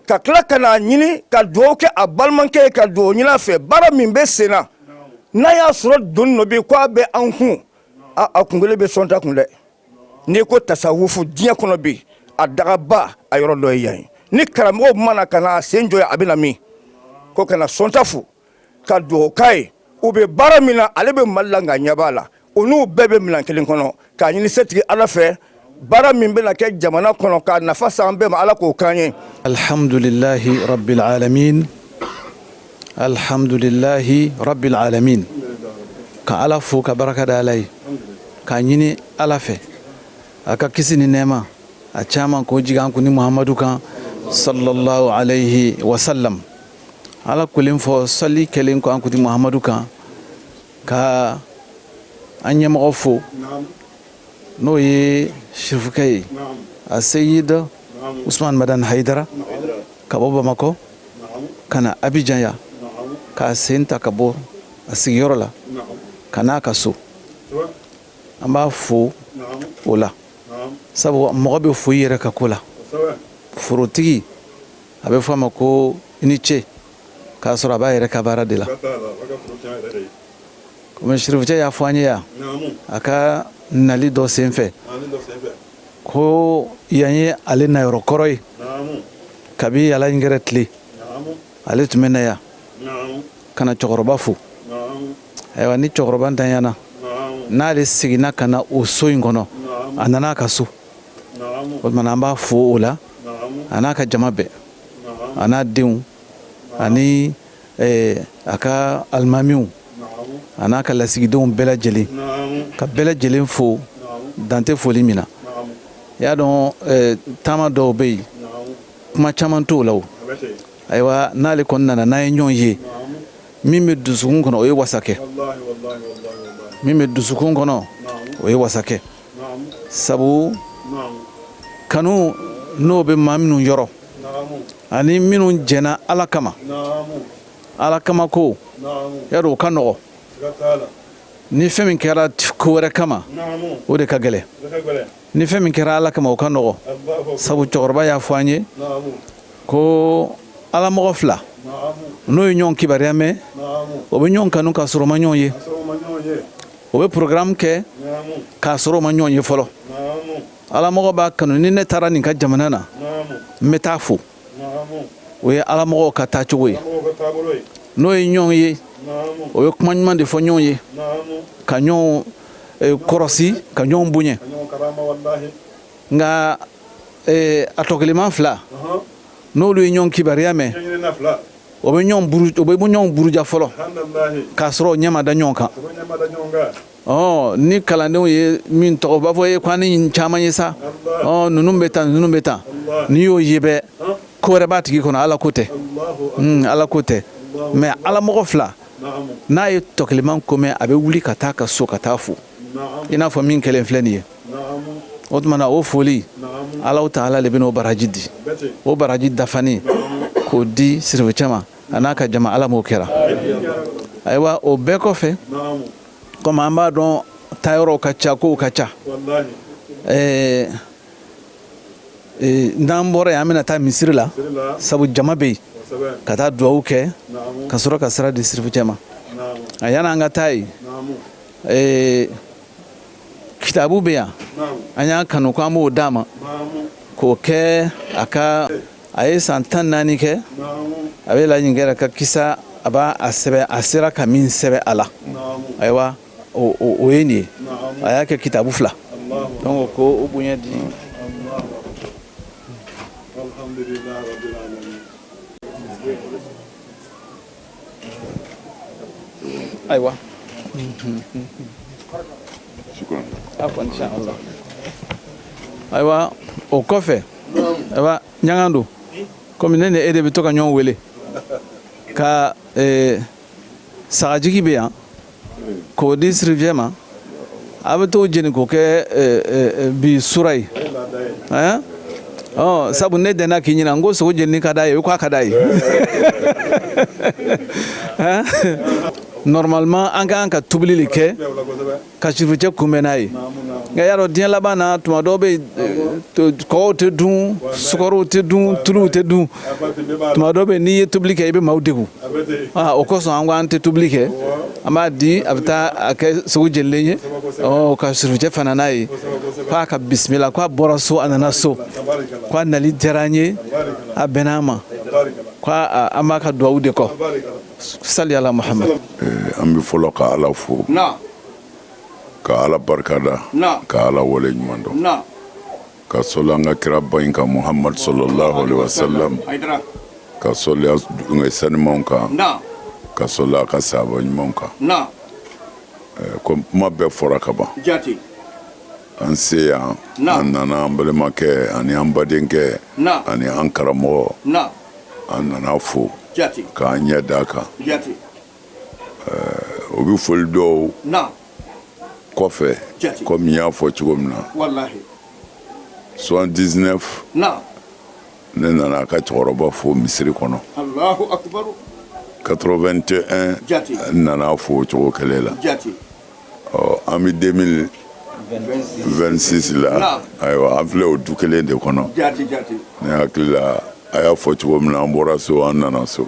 ka tila ka n'a ɲini ka dugawu kɛ a balimakɛ ye, ka dugawu ɲini a fɛ. Baara min bɛ sen na, n'a y'a sɔrɔ doni dɔ bɛ yen k'a bɛ an kun, a kun kelen bɛ Sɔnta kun dɛ. N'i ko tasawufu diɲɛ kɔnɔ bi, a dagaba a yɔrɔ dɔ ye yan ye. Ni karamɔgɔw mana ka na sen jɔ, a bɛ na min ko ka na Sɔnta fo ka dugawu k'a ye, u bɛ baara min na, ale bɛ Mali la, nka ɲɛ b'a la, u n'u bɛɛ bɛ minɛn kelen kɔnɔ, k'a ɲini setigi Ala fɛ, baara min bɛna kɛ jamana kɔnɔ k'a nafa s'an bɛɛ ma, Ala k'o k'an ye. Alhamdulilahi rabbil alamin, alhamdulilahi rabbil alamin. Ka Ala fo, ka baraka da Ala ye, k'a ɲini Ala fɛ a ka kisi ni nɛɛma a caman k'o jigin an kun ni Muhamadu kan, sallallahu alayhi wa sallam. Ala kolen fɔ, sali kɛlen kɔ an kuntigi Muhamadu kan, ka an ɲɛmɔgɔ fo, n'o ye sirifukɛ ye, a Seyid Usman Madani Hayidara, ka bɔ Bamakɔ ka na Abijan yan, k'a sen ta ka bɔ a sigiyɔrɔ la ka n'a ka so. An b'a fo o la, sabu mɔgɔ bɛ fo i yɛrɛ ka ko la. Forotigi, a bɛ fɔ a ma ko i ni ce, k'a sɔrɔ a b'a yɛrɛ ka baara de la. Komi sirifucɛ y'a fɔ an ye yan a ka nali dɔ senfɛ ko yan ye ale nayɔrɔ kɔrɔ ye, kabi Alayinkɛrɛ tile ale tun bɛ na yan ka na cɛkɔrɔba fo. Ayiwa, ni cɛkɔrɔba ntanyana, n'ale seginna ka na o so in kɔnɔ, a nana a ka so. O tuma an b'a fo o la, a n'a ka jama bɛɛ, a n'a denw, ani a ka alimamiw, a n'a ka lasigidenw bɛɛ lajɛlen, ka bɛɛ lajɛlen fo dan tɛ foli min na. I y'a dɔn, taama dɔw bɛ yen, kuma caman t'o la. O ayiwa, n'ale kɔni nana, n'a ye ɲɔgɔn ye, min bɛ dusukun kɔnɔ, o ye wasa kɛ. Min bɛ dusukun kɔnɔ, o ye wasa kɛ, sabu kanu n'o bɛ maa minnu yɔrɔ ani minnu jɛnna Ala kama, Ala kama ko yadɔ, o ka nɔgɔ. Ni fɛn min kɛra ko wɛrɛ kama, o de ka gɛlɛn. Ni fɛn min kɛra Ala kama, o ka nɔgɔ, sabu cɛkɔrɔba y'a fɔ an ye ko ala mɔgɔ fila n'o ye ɲɔgɔn kibaruya mɛn, o bɛ ɲɔgɔn kanu k'a sɔrɔ o ma ɲɔgɔn ye. O bɛ programme kɛ k'a sɔrɔ o ma ɲɔgɔn ye fɔlɔ. Alamɔgɔ b'a kanu, ni ne taara nin ka jamana na, n bɛ taa fo. O ye alamɔgɔw ka taacogo ye. N'o ye ɲɔgɔn ye, o ye kuma ɲuman de fɔ ɲɔgɔn ye, ka ɲɔgɔn kɔrɔsi, ka ɲɔgɔn bonya. Nka a tɔkelenma fila, n'olu ye ɲɔgɔn kibaruya mɛn, o bɛ ɲɔgɔn buruja fɔlɔ k'a sɔrɔ o ɲɛ ma da ɲɔgɔn kan. Ɔ ni kalandenw ye min tɔgɔ, u b'a fɔ e ko an ni caman ye sa, ɔ ninnu bɛ tan, ninnu bɛ tan. N'i y'o ye bɛɛ, ko wɛrɛ b'a tigi kɔnɔ, Ala ko tɛ, Ala ko tɛ. Mais ala mɔgɔ fila n'a ye tɔkelenman ko mɛn, a bɛ wuli ka taa ka so ka taa fo, i n'a fɔ min kɛlen filɛ nin ye. O tuma na, o foli, Alahu taala de bɛna o baraji di, o baraji dafanen k'o di sirifucɛ ma, a n'a ka jama. Ala m'o kɛra. Ayiwa, o bɛɛ kɔfɛ, komi an b'a dɔn taayɔrɔw ka ca, kow ka ca, n'an bɔra yen, an bɛna taa misiri la, sabu jama bɛ yen, ka taa dugawu kɛ ka sɔrɔ ka sira di sirifucɛ ma. A yan'an ka taa yen, kitabu bɛ yan, an y'a kanu ko an b'o d'a ma k'o kɛ a ka. A ye san 14 kɛ a bɛ Layinkɛrɛ ka kisa, a b'a a sɛbɛn, a sera ka min sɛbɛn a la. Ayiwa, o ye nin ye. A y'a kɛ kitabu fila, donc ko o bonya di. Ayiwa, ayiwa, o kɔfɛ, ayiwa, ɲagan don komi ne ni e de bɛ to ka ɲɔgɔn wele ka sagajigi bɛ yan k'o di sirifiyɛ ma, a bɛ t'o jeni k'o kɛ bi sura ye. Ɔ sabu ne dɛnna k'i ɲininka n ko sogo jenini ka d'a ye, o k'a ka d'a ye. Normalement an ka kan ka tobili de kɛ ka sirifucɛ kunbɛn n'a ye, nka y'a dɔn diɲɛ laban na, tuma dɔw bɛ yen, kɔgɔw tɛ dun, sukɔrɔw tɛ dun, tuluw tɛ dun. Tuma dɔw bɛ yen, n'i ye tobili kɛ, i bɛ maaw degun. O kosɔn an ko an tɛ tobili kɛ, an b'a di, a bɛ taa a kɛ sogo jenilen ye, ɔ ka sirifucɛ fana n'a ye, k'a ka bisimila, k'a bɔra so, a nana so, k'a nali diyara an ye, a bɛnna an ma, k'a an b'a ka duwawu de kɔ. Sali ala Muhammad. An bɛ fɔlɔ ka Ala fo, ka Ala barikada, ka Ala wale ɲuman dɔn, ka sɔli an ka kiraba in kan, Muhammad sallallahu alaihi wasallam, ka sɔli a sanimanw kan, ka sɔli a ka sahaba ɲumanw kan. Ko kuma bɛɛ fɔra ka ban. An se yan, an nana an balimakɛ ani an badenkɛ ani an karamɔgɔ, an nana fo k'an ɲɛ d'a kan. O bɛ foli dɔw kɔfɛ, komi n y'a fɔ cogo min na, 79 ne nana a ka cɛkɔrɔba fo misiri kɔnɔ, 81 n nana fo o cogo kelen la. Ɔ an bɛ 2026 la, ayiwa, an filɛ o du kelen de kɔnɔ. Ne hakili la, a y'a fɔ cogo min na, an bɔra so, an nana so.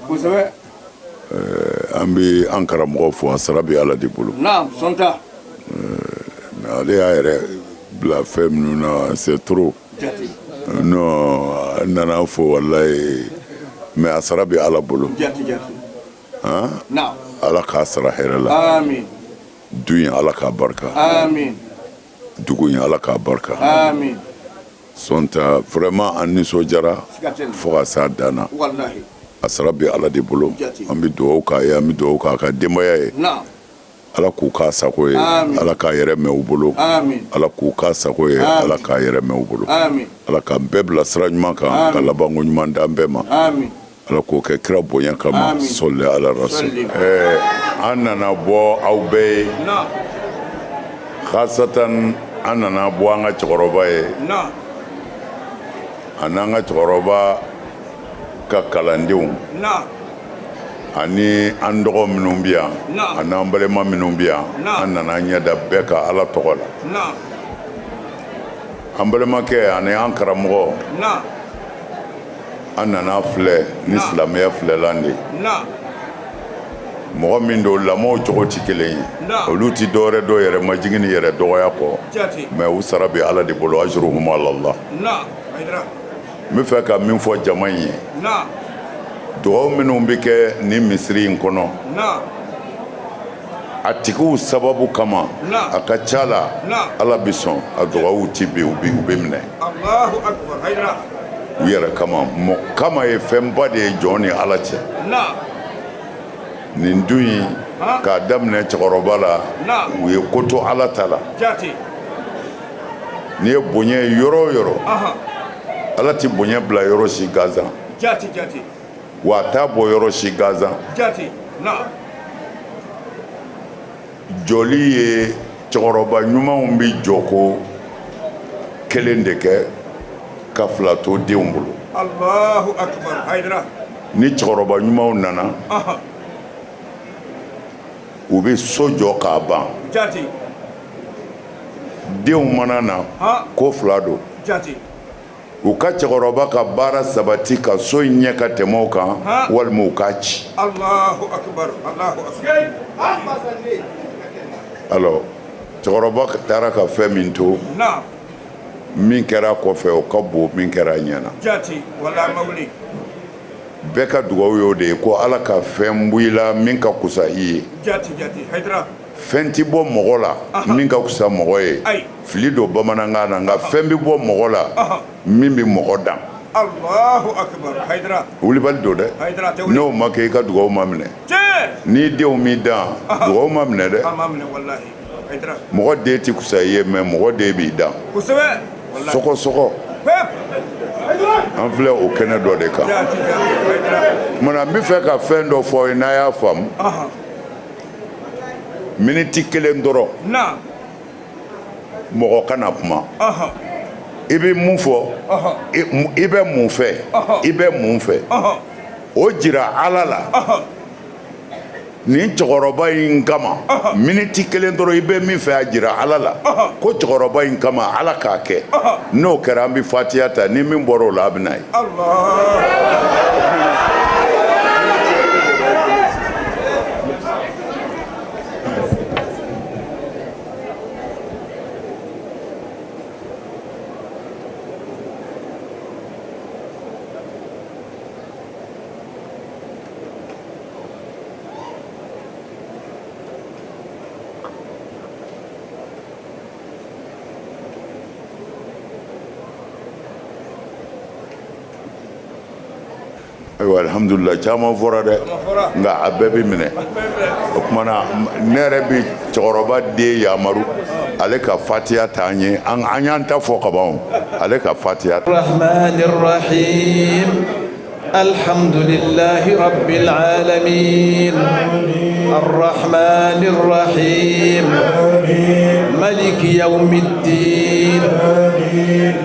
An bɛ an karamɔgɔ fo, a sara bɛ Ala de bolo. Mais ale y'a yɛrɛ bila fɛn minnu na, c'est trop. Non, an nana fo, walayi, mais a sara bɛ Ala bolo. Ala k'a sara hɛrɛ la. Du in, Ala k'a barika. Dugu in, Ala k'a barika. Sɔnta, vraiment, an nisɔndiyara fo ka s'a dan na. A sara bɛ Ala de bolo. An bɛ dugawu k'a ye, an bɛ dugawu k'a ka denbaya ye. Ala k'u k'a sago ye, Ala k'a yɛrɛ mɛn u bolo. Ala k'u k'a sago ye, Ala k'a yɛrɛ mɛn u bolo. Ala k'an bɛɛ bila sira ɲuman kan, ka labanko ɲuman d'an bɛɛ ma. Ala k'o kɛ kira bonya kama, sɔli ala rasul. An nana bɔ aw bɛɛ ye, khasatan an nana bɔ an ka cɛkɔrɔba ye ani an ka cɛkɔrɔba ka kalandenw ani an dɔgɔ minnu bɛ yan ani an balima minnu bɛ yan. An nana an ɲɛ da bɛɛ kan Ala tɔgɔ la. An balimakɛ ani an karamɔgɔ, an nana filɛ ni silamɛya filɛlan de ye. Mɔgɔ min don, lamɔw cogo tɛ kelen ye, olu tɛ dɔwɛrɛ dɔn yɛrɛ majigin ni yɛrɛ dɔgɔya kɔ, mais u sara bɛ Ala de bolo, ajruhum ala Allah. N bɛ fɛ ka min fɔ jama in ye, dugawu minnu bɛ kɛ nin misiri in kɔnɔ a tigiw sababu kama, a ka ca la Ala bɛ sɔn a dugawu ti bin, u bɛ minɛ u yɛrɛ kama. Mɔgɔ kama ye fɛnba de ye jɔn ni Ala cɛ. Nin du in, k'a daminɛ cɛkɔrɔba la, u ye ko to Ala ta la. N'i ye bonya ye yɔrɔ o yɔrɔ, Ala tɛ bonya bila yɔrɔ si gansan, wa a t'a bɔ yɔrɔ si gansan. Jɔli ye, cɛkɔrɔba ɲumanw bɛ jɔko kelen de kɛ ka fila to denw bolo. Ni cɛkɔrɔba ɲumanw nana, u bɛ so jɔ k'a ban. Denw mana na, ko fila don: u ka cɛkɔrɔba ka baara sabati ka so in ɲɛ ka tɛmɛ o kan, walima u k'a ci. Alors cɛkɔrɔba taara ka fɛn min to, min kɛra kɔfɛ, o ka bon min kɛra ɲɛ na. Bɛɛ ka dugawu y'o de ye, ko Ala ka fɛn bɔ i la min ka kusa i ye. Fɛn tɛ bɔ mɔgɔ la min ka fisa mɔgɔ ye, fili don bamanankan na, nka fɛn bɛ bɔ mɔgɔ la min bɛ mɔgɔ dan. Wulibali don dɛ, n'o ma kɛ i ka dugawu ma minɛ. N'i denw m'i dan, dugawu ma minɛ dɛ. Mɔgɔ den tɛ fisa i ye, mais mɔgɔ den b'i dan. Sɔgɔsɔgɔ, an filɛ o kɛnɛ dɔ de kan. Tuma n bɛ fɛ ka fɛn dɔ fɔ ye, n'a y'a faamu, miniti kelen dɔrɔn, mɔgɔ kana kuma. I bɛ mun fɔ? I bɛ mun fɛ? I bɛ mun fɛ? O jira Ala la. Nin cɛkɔrɔba in kama, miniti kelen dɔrɔn, i bɛ min fɛ, a jira Ala la ko cɛkɔrɔba in kama, Ala k'a kɛ. N'o kɛra, an bɛ fatiya ta. Ni min bɔra o la, a bɛ na ye. Ayiwa, alhamdulila, caman fɔra dɛ, nka a bɛɛ bɛ minɛ. O tuma na, ne yɛrɛ bɛ cɛkɔrɔba den yamaru, ale ka fatiya t'an ye. An y'an ta fɔ kaban, ale ka fatiya. الحمد لله رب العالمين الرحمن الرحيم ملك يوم الدين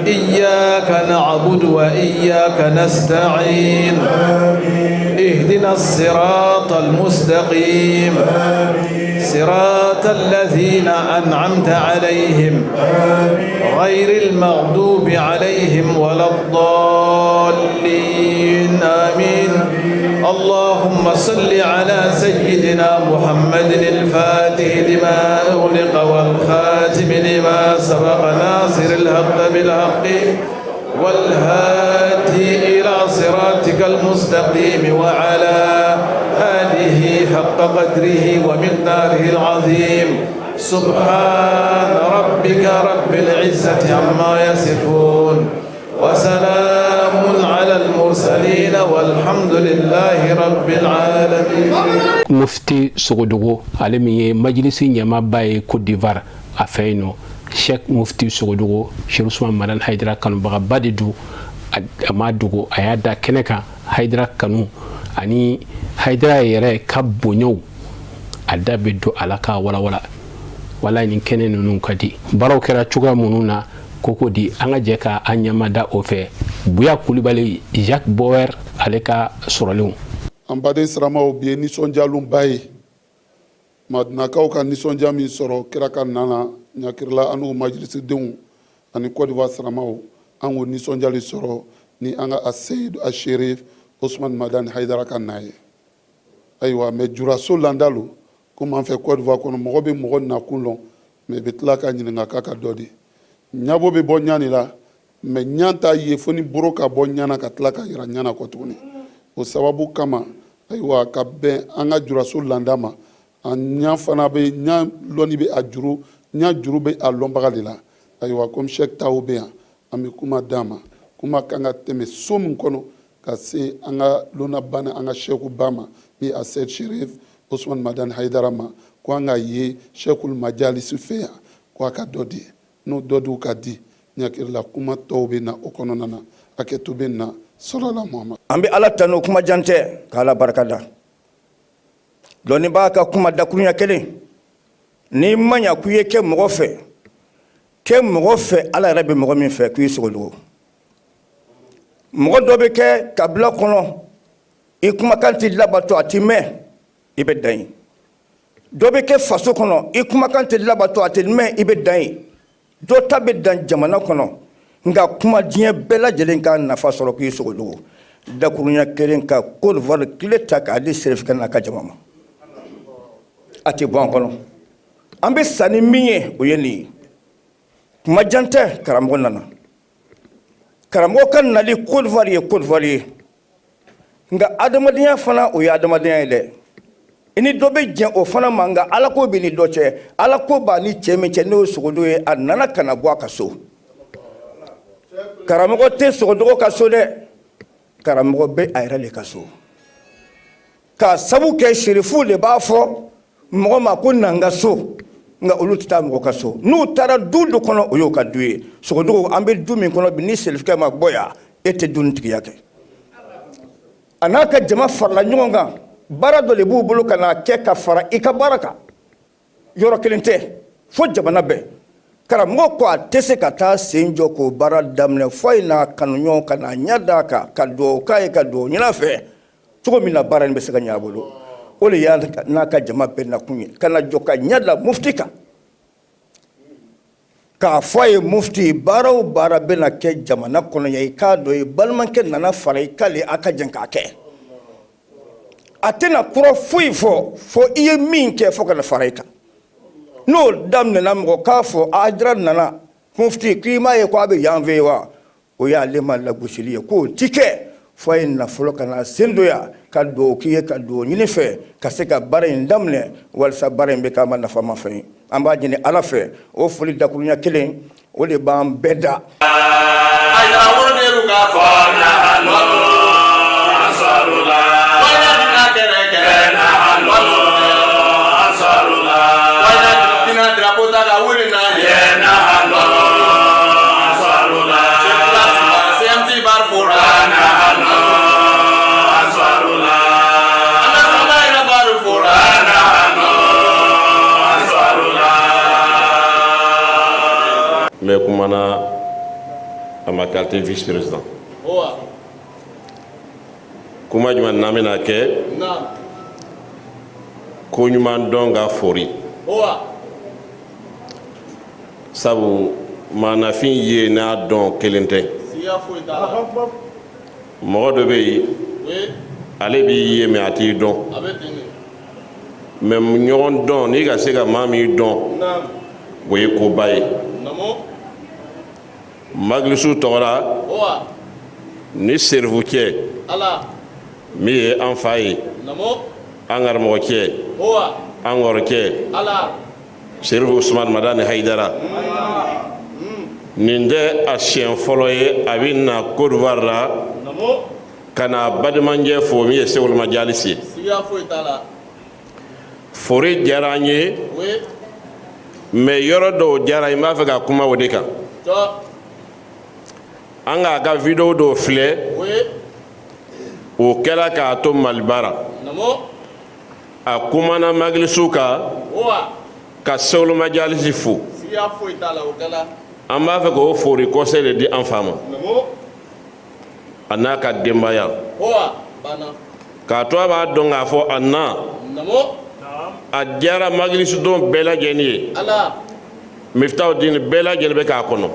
إياك نعبد وإياك نستعين اهدنا الصراط المستقيم صراط الذين أنعمت عليهم غير المغضوب عليهم ولا الضالين آمين اللهم صل على سيدنا محمد الفاتح لما أغلق والخاتم لما سبق ناصر الحق بالحق والهادي إلى صراطك المستقيم وعلى آله حق قدره ومقداره العظيم سبحان ربك رب العزة عما يصفون وسلام على المرسلين والحمد لله رب العالمين. Mufti Sogodogo, ale min ye majilisi ɲɛmaaba ye Côte d'Ivoire a fɛ yen nɔ, Sheikh Mufti Sogodogo, Cheikh Usman Madani Hayidara kanubagaba de don. A ma dogo, a y'a da kɛnɛ kan. Hayidara kanu ani Hayidara yɛrɛ ka bonyaw, a da bɛ don a la k'a walawala. Wala nin kɛnɛ ninnu ka di. Baaraw kɛra cogoya minnu na koko di, an ka jɛ ka an ɲɛmada o fɛ. Buya Kulibali, Jacques Bauer, ale ka sɔrɔlenw. An baden siramaw, bi ye nisɔndiyalonba ye. Madinakaw ka nisɔndiya min sɔrɔ kira ka na na ɲakirila, an n'u majilisidenw ani Côte d'Ivoire siramaw, an k'o nisɔndiyali sɔrɔ ni an ka Aseyidu Asherif Osman Madani Hayidara ka na ye. Ayiwa, mɛ juraso landa lo. Komi an fɛ Côte d'Ivoire kɔnɔ, mɔgɔ bɛ mɔgɔ nakun lɔn, mɛ i bɛ tila ka ɲininka k'a ka dɔ di. Ɲabo bɛ bɔ ɲa la, mɛ ɲa t'a ye fo ni boro ka bɔ ɲa na ka tila ka yira ɲa na kɔ tuguni. O sababu kama, ayiwa, ka bɛn an ka juraso landa ma, a ɲa fana bɛ ɲa lɔnni bɛ a juru ɲa juru bɛ a lɔnbaga de la. Ayiwa, komi Sɛki Tawo bɛ yan, an bɛ kuma d'a ma. Kuma kan ka tɛmɛ so min kɔnɔ ka se an ka lonnaba ni an ka sɛkuba ma, min a Sɛdi Sherif Osman Madani Hayidara ma, ko an ka ye sɛkul majalisi fɛ yan, ko a ka dɔ di. N'o dɔ diw ka di ɲakirila, kuma tɔw bɛ na o kɔnɔna na. Hakɛto bɛ na sɔrɔla Muhamad. An bɛ Ala tanu, kuma jan tɛ, k'Ala barika da. Dɔnnibaa ka kuma dakuruɲɛ kelen: n'i ma ɲa k'i ye kɛ mɔgɔ fɛ, kɛ mɔgɔ fɛ Ala yɛrɛ bɛ mɔgɔ min fɛ, k'i sogo. Mɔgɔ dɔ bɛ kɛ kabila kɔnɔ, i kumakan tɛ labato, a tɛ mɛn, i bɛ dan yen. Dɔ bɛ kɛ faso kɔnɔ, i kumakan tɛ labato, a tɛ mɛn, i bɛ dan yen. Dɔ ta bɛ dan jamana kɔnɔ. Nka kuma diɲɛ bɛɛ lajɛlen ka nafa sɔrɔ, k'i sogo. Dakurunya kelen ka Côte d'Ivoire tile ta k'a di Serifukɛ n'a ka jama ma, a tɛ bɔ an kɔnɔ. An bɛ sa ni min ye, o ye nin ye. Kuma jan tɛ, karamɔgɔ nana. Karamɔgɔ ka nali Côte d'Ivoire ye Côte d'Ivoire ye, nka adamadenya fana, o ye adamadenya ye dɛ. I ni dɔ bɛ jɛn o fana ma, nka ala ko b'i ni dɔ cɛ. Ala ko b'a ni cɛ min cɛ, n'o ye Sogodogo ye, a nana ka na bɔ a ka so. Karamɔgɔ tɛ Sogodogo ka so dɛ, karamɔgɔ bɛ a yɛrɛ de ka so, k'a sabu kɛ sirifuw de b'a fɔ mɔgɔ ma ko na n ka so, nka olu tɛ taa mɔgɔ ka so. N'u taara du dɔ kɔnɔ, o y'o ka du ye. Sogodogo, an bɛ du min kɔnɔ bi, ni serifukɛ ma bɔ yan, e tɛ du nin tigiya kɛ. A n'a ka jama farala ɲɔgɔn kan, baara dɔ de b'u bolo ka n'a kɛ ka fara i ka baara kan. Yɔrɔ kelen tɛ, fo jamana bɛɛ. Karamɔgɔ ko a tɛ se ka taa sen jɔ k'o baara daminɛ fo a ye n'a kanuɲɔgɔn ka n'a ɲɛ d'a kan, ka dugawu k'a ye, ka dugawu ɲini a fɛ, cogo min na baara in bɛ se ka ɲɛ a bolo. O de y'a n'a ka jama bɛɛ nakun ye, ka na jɔ ka ɲɛ da mufti kan, k'a fɔ a ye: mufti, baara o baara bɛna kɛ jamana kɔnɔ yan, i k'a dɔn i balimakɛ nana fara i kan le, a ka jɛn k'a kɛ. A tɛna kura foyi fɔ fo i ye min kɛ, fo ka na fara i kan. N'o daminɛna, mɔgɔ k'a fɔ Hayidara nana, mufti, k'i m'a ye ko a bɛ yan fɛ yen wa? O y'ale ma lagosili ye, k'o ti kɛ fo a ye na fɔlɔ ka na sen don yan, ka dugawu k'i ye, ka dugawu ɲini fɛ, ka se ka baara in daminɛ, walasa baara in bɛ k'a ma nafama fɛn ye. An b'a ɲini Ala fɛ, o foli dakurunya kelen o de b'an bɛɛ da. N bɛ kumana en ma qualité vice président. Kuma jumɛn n'an bɛna kɛ? Ko ɲuman dɔn ka fori, sabu maanafin ye n'a dɔn kelen tɛ. Mɔgɔ dɔ bɛ yen, ale b'i ye, mais a t'i dɔn. Mais ɲɔgɔn dɔn, n'i ka se ka maa min dɔn, o ye koba ye. Magilisu tɔgɔ la ni serifukɛ min ye an fa ye, an karamɔgɔcɛ, an kɔrɔkɛ, Serifu Usumani Madani Hayidara, nin tɛ a siɲɛ fɔlɔ ye a bɛ na Côte d'Ivoire la ka na badenmancɛ fo min ye Sewulu Majalisi ye. Fori diyara an ye, mais yɔrɔ dɔw diyara n b'a fɛ ka kuma o de kan. An k'a ka vidéo dɔw filɛ, o kɛra k'a to Maliba la. A kumana magilisu kan ka Sewulu Majalisi fo. An b'a fɛ k'o fori kɔsɛ de di an fa ma, a n'a ka denbaya, k'a to a b'a dɔn k'a fɔ a na a diyara magilisudenw bɛɛ lajɛlen ye. Mifitaw dini bɛɛ lajɛlen bɛ k'a kɔnɔ.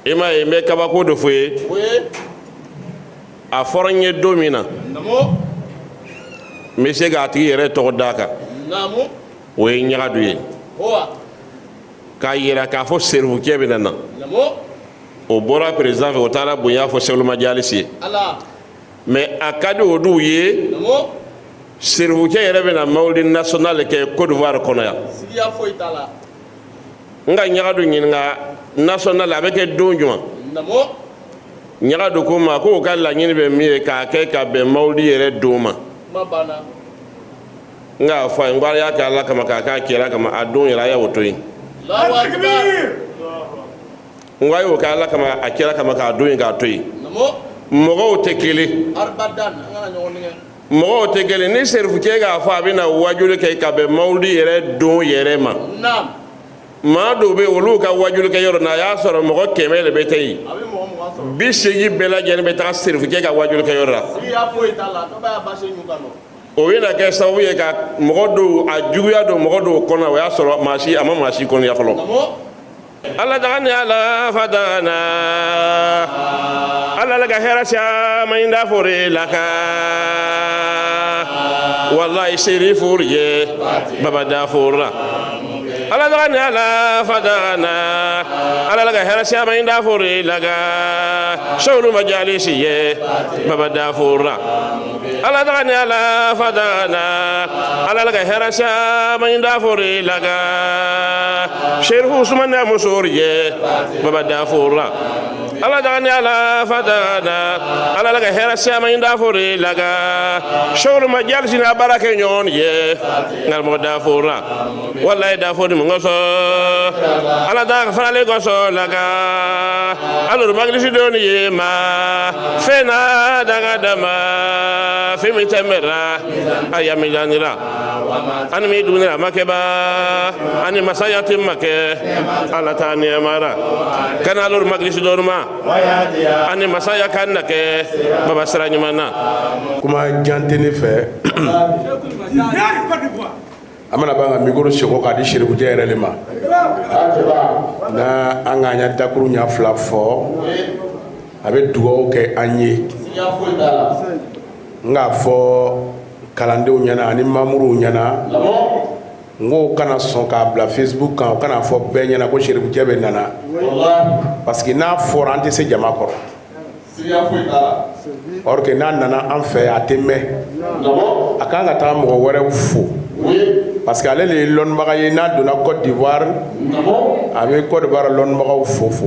I m'a ye, n bɛ kabako dɔ fɔ ye. A fɔra n ye don min na, n bɛ se k'a tigi yɛrɛ tɔgɔ d'a kan, o ye Ɲagadu ye, k'a yira k'a fɔ serifukɛ bɛna na. O bɔra président fɛ, o taara bonya fɔ Sewulu Majalisi ye. Mais a ka di olu ye, serifukɛ yɛrɛ bɛna mawulidi national kɛ Côte d'Ivoire kɔnɔ yan. N ka Ɲagadu ɲininka, national a bɛ kɛ don jumɛn? Ɲagadu ko ma k'o ka laɲini bɛ min ye, k'a kɛ ka bɛn mawulidi yɛrɛ don ma. N k'a fɔ a ye, n ko a y'a kɛ Ala kama, k'a k'a kira kama, a don yɛrɛ a y'o to yen. N ko a y'o kɛ Ala kama, a kira kama, k'a don yen, k'a to yen. Mɔgɔw tɛ kelen, mɔgɔw tɛ kelen. Ni serifukɛ k'a fɔ a bɛna wajuli kɛ ka bɛn mawulidi yɛrɛ don yɛrɛ ma, maa dɔw bɛ olu ka wajuli kɛ yɔrɔ n'a y'a sɔrɔ mɔgɔ 100 de bɛ taa yen, 80 bɛɛ lajɛlen bɛ taga serifukɛ ka wajuli kɛ yɔrɔ la. O bɛna kɛ sababu ye ka mɔgɔ dɔw a juguya don mɔgɔ dɔw kɔnɔ. O y'a sɔrɔ maa si a ma maa si kɔniya fɔlɔ. Ala daga ni ala fadana, ala la ka hɛrɛ caman in da fori la ka wallahi serifuru ye baba da fora. Ala daga ni ala fadana ala la ka hɛrɛ siyama in dafori laga sawulu majalisi ye baba dafora ala daga ni ala fadana ala la ka hɛrɛ siyama in dafori laga Sherifu Usman n'a musori ye baba dafora ala daga ni ala fadana ala la ka hɛrɛ siyama in dafori laga sawulu majalisi n'a baara kɛ ɲɔgɔn ye nkaramɔgɔ dafora wallahi dafori mun kosɔn ala daga faralen kosɔn laga alolu magilisi doni ye ma fɛn na daga dama fɛn min tɛmɛra a yamilanira ani mi dugunira makɛba ani masaya tɛ makɛ ala ta nɛɛmara kana alolu magilisi doni ma ani masaya kan na kɛ baba sira ɲuman na. Kuma jan tɛ ne fɛ. An bɛna ban ka micro seko k'a di Serifujɛ yɛrɛ de ma n'a an k'an ya dakuru ɲɛ fila fɔ a bɛ dugawu kɛ an ye n k'a fɔ kalandenw ɲɛna ani mamuruw ɲɛna n k'o kana sɔn k'a bila Facebook kan o kana fɔ bɛɛ ɲɛna ko Serifujɛ bɛ nana parce que n'a fɔra an tɛ se jama kɔrɔ. Or que n'a nana an fɛ a tɛ mɛn a kan ka taa mɔgɔ wɛrɛw fo parce que ale de ye lɔnnibaga ye n'a donna Côte d'Ivoire a bɛ Côte d'Ivoire lɔnnibagaw fo fo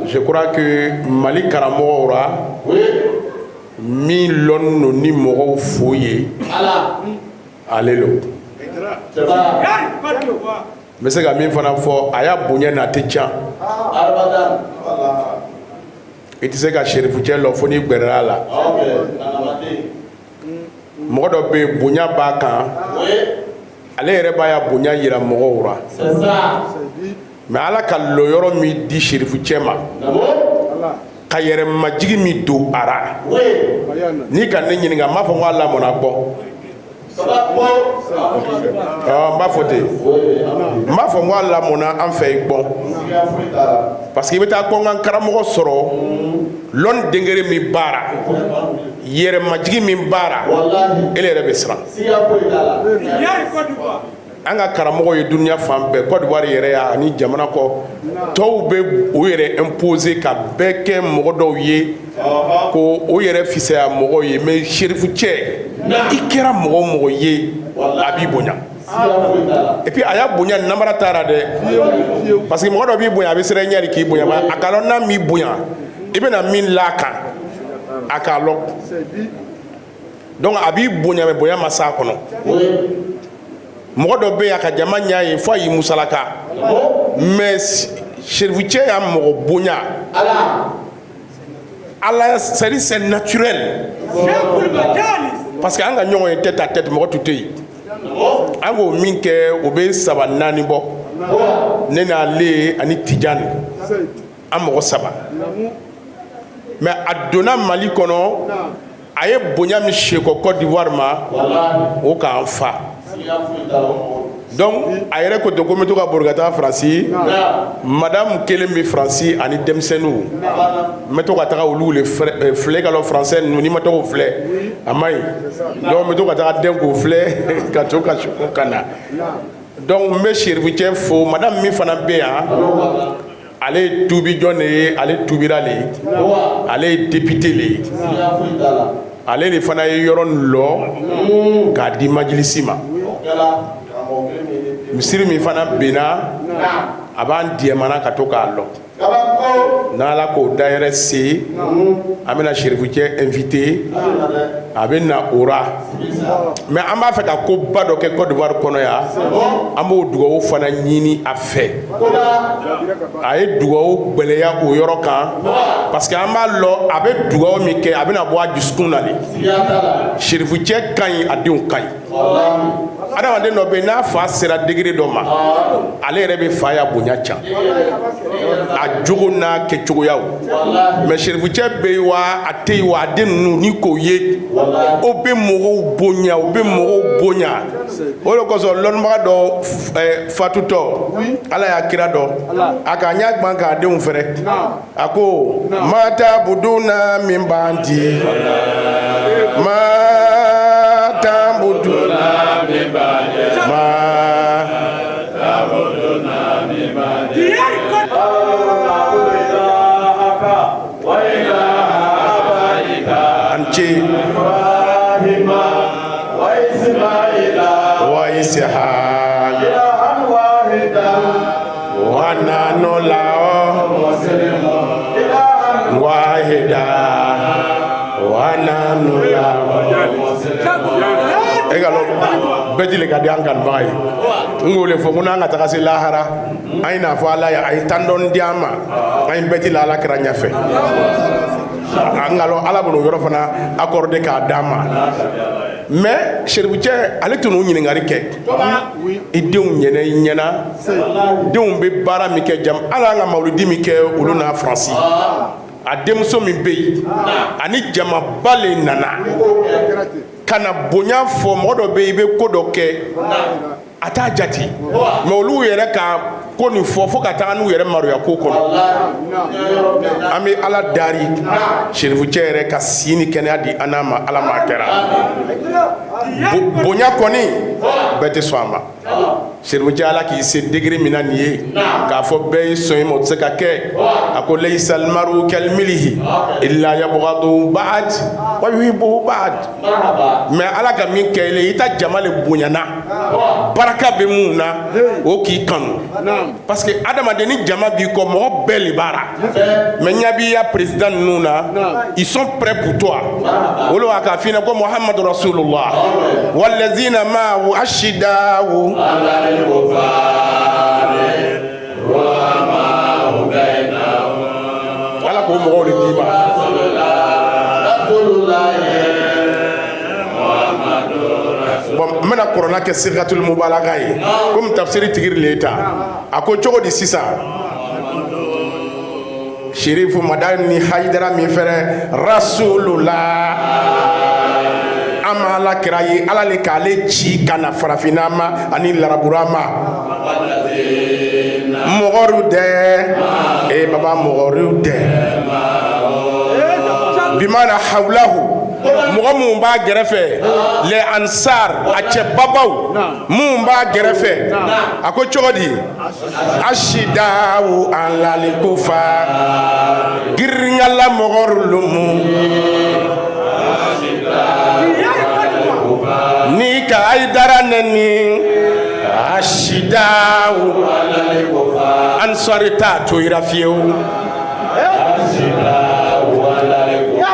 je crois que Mali karamɔgɔw ra min lɔnni don ni mɔgɔw fo ye ale lo. N bɛ se ka min fana fɔ a y'a bonya na a tɛ can i tɛ se ka Serifujɛ lɔn fo n'i gbɛrɛla a la mɔgɔ dɔ bɛ yen bonya b'a kan ale yɛrɛ b'a ya bonya yira mɔgɔw ra mais ala ka lɔyɔrɔ min di Serifujɛ ma ka yɛrɛ majigi min don a ra n'i ka ne ɲininka n b'a fɔ n ko a lamɔna kpɔn n b'a fɔ ten n b'a fɔ n ko a lamɔna an fɛ yen kpɔn parce que i bɛ taa kpɔnkan karamɔgɔ sɔrɔ lɔnni degré min b'a ra yɛrɛ majigi min b'a ra ele yɛrɛ bɛ siran. An ka karamɔgɔ ye dunuya fan bɛɛ Côte d'Ivoire yɛrɛ y'a ani jamana kɔ tɔw bɛ o yɛrɛ imposer ka bɛɛ kɛ mɔgɔ dɔw ye ko o yɛrɛ fisaya mɔgɔw ye mais Serifujɛ i kɛra mɔgɔ o mɔgɔ ye a b'i bonya et puis a y'a bonya namara taara dɛ parce que mɔgɔ dɔ b'i bonya a bɛ siran i ɲɛ de k'i bonya a k'a lɔn n'a m'i bonya i bɛna min la a kan a k'a lɔn donc a b'i bonya mais bonya ma s'a kɔnɔ. Mɔgɔ dɔ bɛ yen a ka jama ɲɛ ye fo a y'i musalaka mais Serifujɛ y'a mɔgɔ bonya ala c'est à dire c'est naturel parce que an ka ɲɔgɔn ye tête à tête mɔgɔ tun tɛ yen an k'o min kɛ o bɛ saba naani bɔ ne n'ale ani Tijani an mɔgɔ saba mais a donna Mali kɔnɔ a ye bonya min sekɔ Côte d'Ivoire ma o k'an fa donc a yɛrɛ ko ten ko n bɛ to ka bori ka taa Faransi madame kelen bɛ Faransi ani denmisɛnninw n bɛ to ka taga olu le filɛ ka lɔ français ninnu n'i ma to k'o filɛ a man ɲi donc n bɛ to ka taga den k'o filɛ ka to ka sekɔ ka na donc n bɛ Serifujɛ fo madame min fana bɛ yan ale ye tubi jɔn de ye ale tubira le ye ale ye député le ye ale de fana ye yɔrɔ nin lɔ k'a di majilisi ma misiri min fana benna a b'an diyɛmana ka to k'a lɔ n'ala k'o dayɛrɛ se an bɛna Serifujɛ invité a bɛ na o ra mais an b'a fɛ ka koba dɔ kɛ Côte d'Ivoire kɔnɔ yan an b'o dugawu fana ɲini a fɛ a ye dugawu gbɛlɛya o yɔrɔ kan parce que an b'a lɔn a bɛ dugawu min kɛ a bɛna bɔ a dusukun na de Serifujɛ ka ɲi a denw ka ɲi adamaden dɔ bɛ yen n'a fa sera degré dɔ ma ale yɛrɛ bɛ fa ya bonya can a jogo n'a kɛcogoyaw mais Serifujɛ bɛ yen wa a tɛ yen wa a den ninnu ni k'o ye o bɛ mɔgɔw bonya o bɛ mɔgɔw bonya o de kosɔn lɔnnibaga dɔ fatutɔ ala y'a kira dɔn a k'a ɲɛ gban k'a denw fɛrɛ a ko ma tabuduna min ba'di ma tabuduna min ba'di ma ce. Wa Isihaq wa nahnu lahu wahida wa nahnu lahu. E ka lɔn bɛɛ le ka di an kanubaga ye. N k'o le fɔ ko n'an ka taga se lahara, an ye n'a fɔ Ala ye a ye tan dɔɔni di an ma, an ye bɛɛ la Ala kira ɲɛfɛ. An ka lɔn Ala b'o yɔrɔ fana accordé k'a d'an ma. Mais Serifucɛ ale tun n'o ɲininkali kɛ, i denw ɲɛna, i ɲɛna denw bɛ baara min kɛ jam, hali an ka mawuludi min kɛ olu n'a Faransi, a denmuso min bɛ yen ani jamaba le nana ka na bonya fɔ. Mɔgɔ dɔ bɛ yen, i bɛ ko dɔ kɛ a t'a jate, mais olu yɛrɛ ka ko nin fɔ fo ka taga n'u yɛrɛ maloya ko kɔnɔ. An bɛ Ala dari Serifucɛ yɛrɛ ka si ni kɛnɛya di an n'a ma. Ala m'a kɛra bonya kɔni bɛɛ tɛ sɔn a ma. Serifucɛ, Ala k'i se degré min na nin ye, k'a fɔ bɛɛ ye sɔn i ma, o tɛ se ka kɛ. A ko laysa almaru kalmilihi illa yabghadu ba'd wa yuhibbu ba'd. Mais Ala ka min kɛ i la, i ta jama le bonyana, baraka bɛ mun na, o k'i kanu, parce que adamaden ni jama b'i kɔ, mɔgɔ bɛɛ le b'a la. Mais ɲɛ b'i ya président ninnu na, ils sont prêts pour toi. Olu b'a k'a f'i ɲɛna ko Muhammadu Rasulullah walazina ma'ahu ashidawu. Ala k'o mɔgɔw de d'i ma. Bon, n bɛna kɔrɔna kɛ sirikatul mubalaga ye, komi tafsiri tigiri le ta. A ko cogo di sisan? Sherifu Madani ni Hayidara min fɛrɛ Rasulullah, an ma Ala kira ye, Ala le k'ale ci ka na farafinna ma ani larabura ma. Mɔgɔru dɛ, e baba mɔgɔru dɛ, bimana hawlahu, mɔgɔ minnu b'a gɛrɛfɛ, les ansar, a cɛ babaw minnu b'a gɛrɛfɛ. A ko cogo di? Asidawu alalikufa girinkala mɔgɔru lumu ni ka Hayidara nɛni asidawu ansari t'a to ira fiyewu.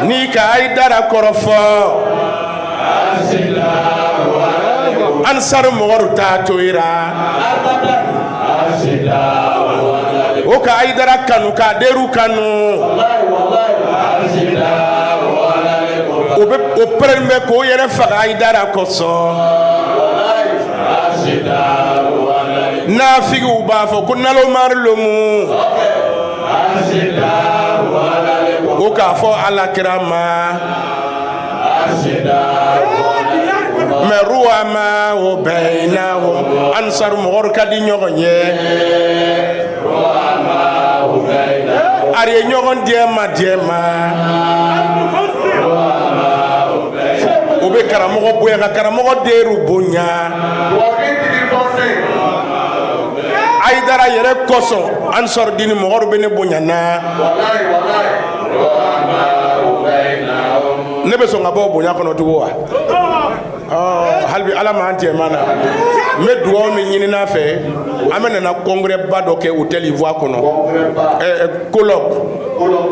Ni ka Hayidara kɔrɔfɔ ansari mɔgɔru t'a to ira. O ka Hayidara kanu k'a deru kanu, o bɛ o pɛrɛn bɛ k'o yɛrɛ faga Hayidara kosɔn. Nafigiw b'a fɔ ko nalomari lomu, o k'a fɔ Ala kira ma. Mais ruwama o bainahum, ansar mɔgɔw ka di ɲɔgɔn ye, ari ye ɲɔgɔn diɲɛ ma. O bɛ karamɔgɔ bonya ka karamɔgɔ deru bonya. Hayidara yɛrɛ kosɔn ansar dini mɔgɔw bɛ ne bonya na. Ne bɛ sɔn ka bɔ bonya kɔnɔ tugun wa? Hali bi Ala m'an cɛ ma na. N bɛ dugawu min ɲini n'a fɛ, an bɛ nana congrès ba dɔ kɛ Hôtel Ivoire kɔnɔ, colloque.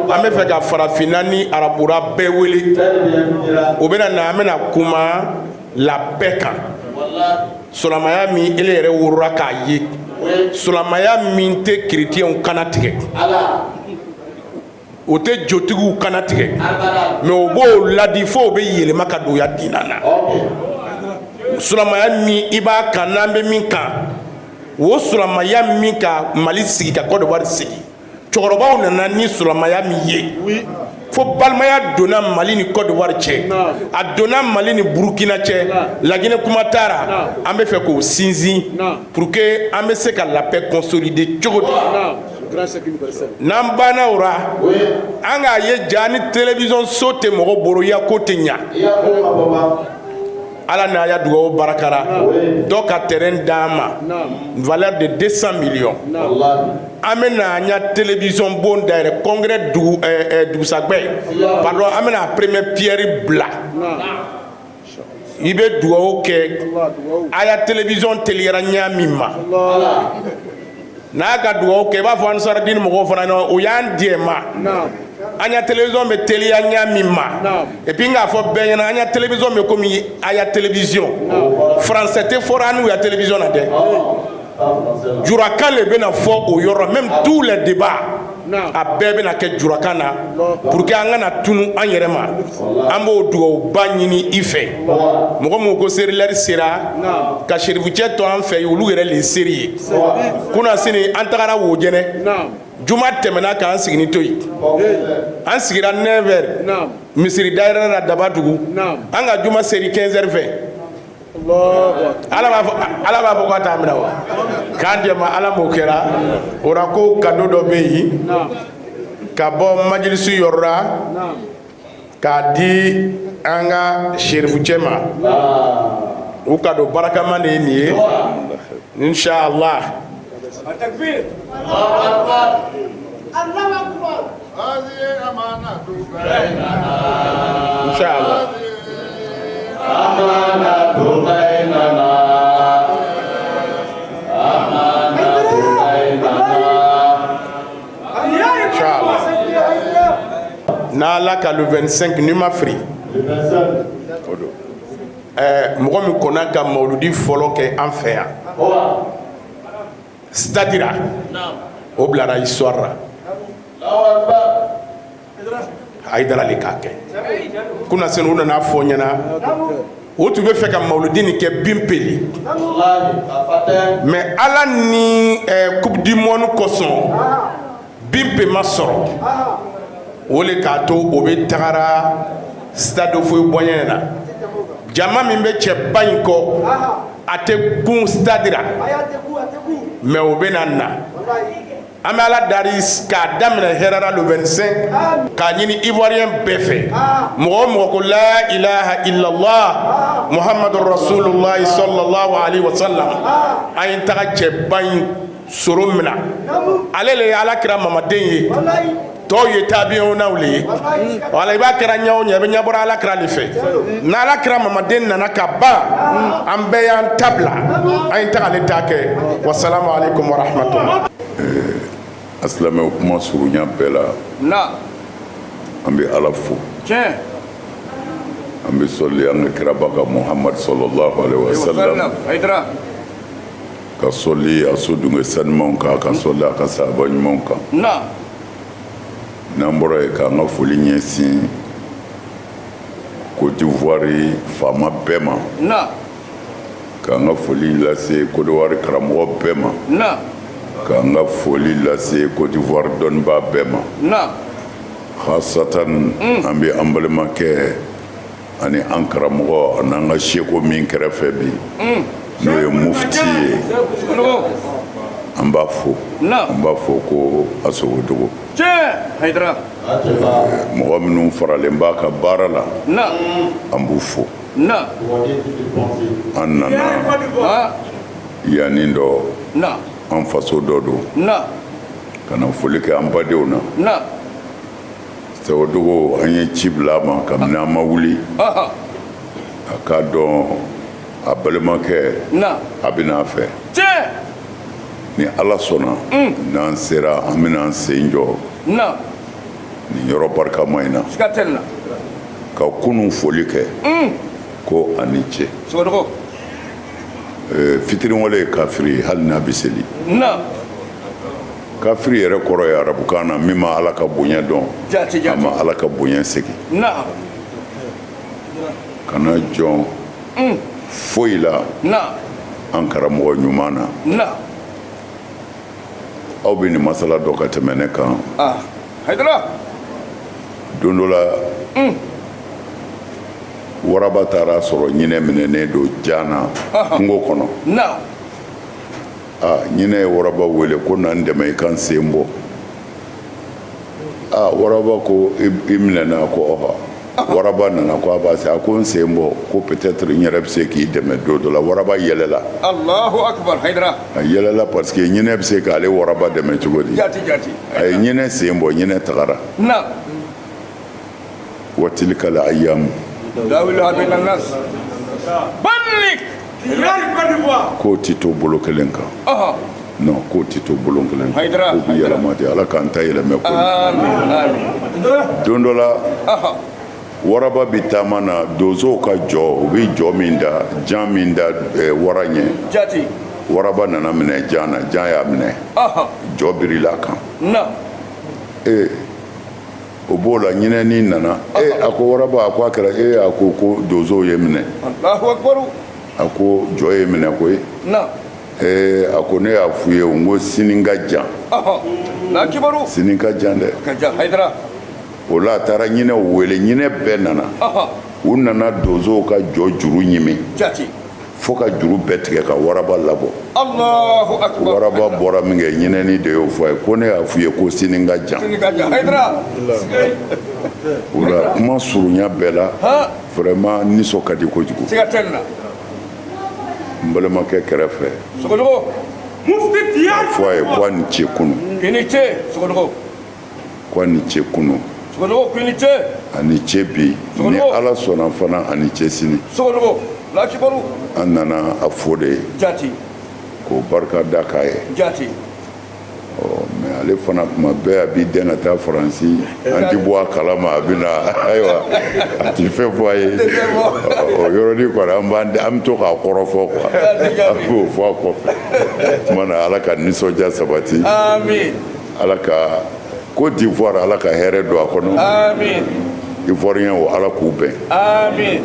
An bɛ fɛ ka farafinna ni arabura bɛɛ wele, o bɛna na, an bɛna kuma la paix kan. Silamɛya min ele yɛrɛ worola k'a ye, silamɛya min tɛ chrétienw kana tigɛ, o tɛ jotigiw kana tigɛ, mais o b'o ladi fo o bɛ yɛlɛma ka don ya diinɛ na. Silamɛya min i b'a kan, n'an bɛ min kan, o silamɛya min ka Mali sigi, ka Côte d'Ivoire sigi, cɛkɔrɔbaw nana ni silamɛya min ye, fo balimaya donna Mali ni Côte d'Ivoire cɛ, a donna Mali ni Burukina cɛ, Laginɛ kuma taara. An bɛ fɛ k'o sinsin pour que an bɛ se ka la paix consolider cogo di. N'an banna o ra, an k'a ye ja ni télévision so tɛ mɔgɔ boro, ya ko tɛ ɲa. Ala n'a ya dugawu baraka ra, dɔ ka terrain d'an ma, valeur de 200 millions. An bɛna an ya télévision bon dayɛlɛ congrès dugu dugusagwɛ, pardon, an bɛna première pierre bila. I bɛ dugawu kɛ a ya télévision teliyara ɲa min ma, n'a ka dugawu kɛ, i b'a fɔ Ansaradini mɔgɔw fana ɲɛna, o y'an jɛma an ya télévision bɛ teliya ɲa min ma. Et puis n k'a fɔ bɛɛ ɲɛna, an ya télévision bɛ komi a ya télévision français tɛ fɔra an n'u ya télévision na dɛ, jurakan le bɛna fɔ o yɔrɔ. Même tous les débats, a bɛɛ bɛna kɛ jurakan na pour que an kana tunu an yɛrɛ ma. An b'o dugawuba ɲini i fɛ. Mɔgɔ minnu ko serilɛri sera ka serifucɛ to an fɛ yen, olu yɛrɛ le ye seri ye. Kunna sini an tagara Wojɛnɛ, juma tɛmɛna k'an sigini to yen, an sigira 9 heures misiri dayɛlɛ la Dabadugu, an ka juma seri 15 heures fɛ. Ala b'a fɔ, Ala b'a fɔ k'a t'a minɛ wa k'an dɛmɛ. Ala m'o kɛra o la ko cadeau dɔ bɛ yen ka bɔ majilisi yɔrɔ la k'a di an ka serifucɛ ma. O cadeau barakama de ye nin ye, inshallah. Inshallah. Inshallah. N'Ala ka le 25 n'i ma fili, mɔgɔ min kɔnna ka mawuludi fɔlɔ kɛ an fɛ yan stade ra, o bilara histoire la. Hayidara le k'a kɛ. Kunasini u nana fɔ n ɲɛna, o tun bɛ fɛ ka mawuludi nin kɛ Bimpe, mais Ala ni coupe du monde kosɔn Bimpe ma sɔrɔ. O le k'a to o bɛ tagara stade Houphouët-Boigny na. Jama min bɛ cɛba in kɔ, a tɛ kun stade la, mais o bɛ na na. An bɛ Ala dari k'a daminɛ hɛrɛ la le 25, k'a ɲini Ivoirien bɛɛ fɛ, mɔgɔ o mɔgɔ ko la ilaha illallah muhammadu rasulullah sallallahu alaihi wa sallam, an ye taga cɛba in soro minɛ. Ale le ye Ala kira mamaden ye, tɔw ye tabiyonaw le ye. Wala i b'a kɛra ɲɛ o ɲɛ, i bɛ ɲɛbɔra Ala kira le fɛ. N'Ala kira mamaden nana ka ban, an bɛɛ y'an ta bila, an ye taga ale ta kɛ. Wasalamu aleykum wa rahmatulah. A silamɛw, kuma surunya bɛɛ la, an bɛ Ala fo, an bɛ sɔli an ka kiraba kan Muhamad sallallahu alaihi wa sallam, ka sɔli a sodunkɛ sanumanw kan, ka sɔli a ka sahaba ɲumanw kan. N'an bɔra yen, k'an ka foli ɲɛsin Côte d'Ivoire faama bɛɛ ma, k'an ka foli lase Côte d'Ivoire karamɔgɔ bɛɛ ma, k'an ka foli lase Côte d'Ivoire dɔnnibaa bɛɛ ma. Khasatan, an bɛ an balimakɛ ani an karamɔgɔ ani an ka seko min kɛrɛfɛ bi, n'o ye mufti ye, an b'a fo, an b'a fɔ ko Asogodogo. Mɔgɔ minnu faralen b'a ka baara la, an b'u fo. An nana yanni dɔ, an faso dɔ don, ka na foli kɛ an badenw na. Sɛgɛdogo, an ye ci bila a ma kabini an ma wuli, a k'a dɔn a balimakɛ a bɛ n'a fɛ. Ni Ala sɔnna, n'an sera, an bɛna an sen jɔ nin yɔrɔ barikama in na ka kunun foli kɛ ko a ni ce. Fitiriwale ye kafiri, hali n'a bɛ seli. Kafiri yɛrɛ kɔrɔ ye arabukan na min ma Ala ka bonya dɔn, a ma Ala ka bonya segin. Kana jɔn foyi la an karamɔgɔ ɲuman na. Aw bɛ nin masala dɔ ka tɛmɛ ne kan. Don dɔ la, waraba taara sɔrɔ ɲinɛ minɛnen don jan na kungo kɔnɔ. Aa, ɲinɛ ye waraba wele ko na n dɛmɛ i ka n sen bɔ. Aa, waraba ko i minɛna. Ko ɔhɔ. Waraba nana ko a b'a se, a ko n sen bɔ, ko peut-être n yɛrɛ bɛ se k'i dɛmɛ don dɔ la. Waraba yɛlɛla. Allahu akbar, Hayidara. A yɛlɛla parce que ɲinɛ bɛ se k'ale waraba dɛmɛ cogo di? Jati jati. A ye ɲinɛ sen bɔ, ɲinɛ tagara. Na. Wa tilkal ayyamu. Nudawiluha bayna nas. Bannik. K'o ti to bolo kelen kan. Non, k'o ti to bolo kelen kan. Hayidara. K'o bi yɛlɛma de, Ala k'an ta yɛlɛmɛ ko. Amin amin. Don dɔ la. Waraba bi taama na, donsow ka jɔ, u bɛ jɔ min da, jan min da wara ɲɛ. Jati. Waraba nana minɛ jan na, jan y'a minɛ. Jɔ birila a kan. Na. Ee, o b'o la, ɲinɛni nana. Ee, a ko waraba, a ko a kɛra. Ee, a ko donsow ye minɛ. Allahu akbar. A ko jɔ ye minɛ koyi. Na. Ee, a ko ne y'a f'u ye, n ko sini ka jan. La kibaru. Sini ka jan dɛ. Ka jan, Hayidara. O la a taara ɲinɛw wele, ɲinɛ bɛɛ nana. U nana donsow ka jɔ juru ɲimi. Jati. Fo ka juru bɛɛ tigɛ ka waraba labɔ. Allahu akbar. Waraba bɔra min kɛ, ɲinɛni de y'o fɔ a ye ko ne y'a f'u ye ko sini ka jan. Sini ka jan, Hayidara. O la kuma surunya bɛɛ la, vraiment nisɔn ka di kojugu. Siga tɛ nin na. N balimakɛ kɛrɛfɛ. Sogodogo. Mufti a fɔ a ye ko a ni ce kunu. K'i ni ce, Sogodogo. Ko a ni ce kunu. Sogodogo, k'i ni ce. A ni ce bi. Ni Ala sɔnna fana, a ni ce sini. Sogodogo, la kibaru. An nana a fo de ye. Jati. K'o barika da k'a ye. Jati. Ɔ, mais ale fana tuma bɛɛ a b'i dɛn ka taa Faransi, an ti bɔ a kalama, a bɛ na, ayiwa, a ti fɛn fɔ a ye. O yɔrɔnin kɔni, an b'an an bɛ to k'a kɔrɔfɔ quoi, an b'o fɔ a kɔfɛ. Tuma na, Ala ka nisɔndiya sabati. Amin. Ala ka Côte d'Ivoire, Ala ka hɛrɛ don a kɔnɔ. Amin. Ivoirien o, Ala k'u bɛn. Amin.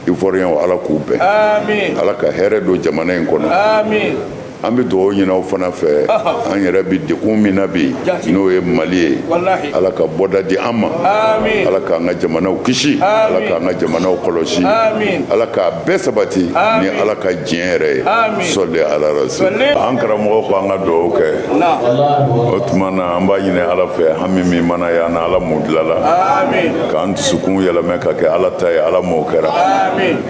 Ivoirien o, Ala k'u bɛn. Amin. Ala ka hɛrɛ don jamana in kɔnɔ. Amin. An bɛ dugawu ɲini aw fana fɛ, an yɛrɛ bɛ degun min na bi, n'o ye Mali ye, Ala ka bɔda di an ma. Ala k'an ka jamanaw kisi, Ala k'an ka jamanaw kɔlɔsi, Ala k'a bɛɛ sabati ni Ala ka diɲɛ yɛrɛ ye. Sɔli ala rasul. An karamɔgɔ ko an ka dugawu kɛ. O tuma na, an b'a ɲini Ala fɛ, hami min mana y'an na, Ala m'o dilala k'an dusukun yɛlɛmɛ ka kɛ Ala ta ye, Ala m'o kɛra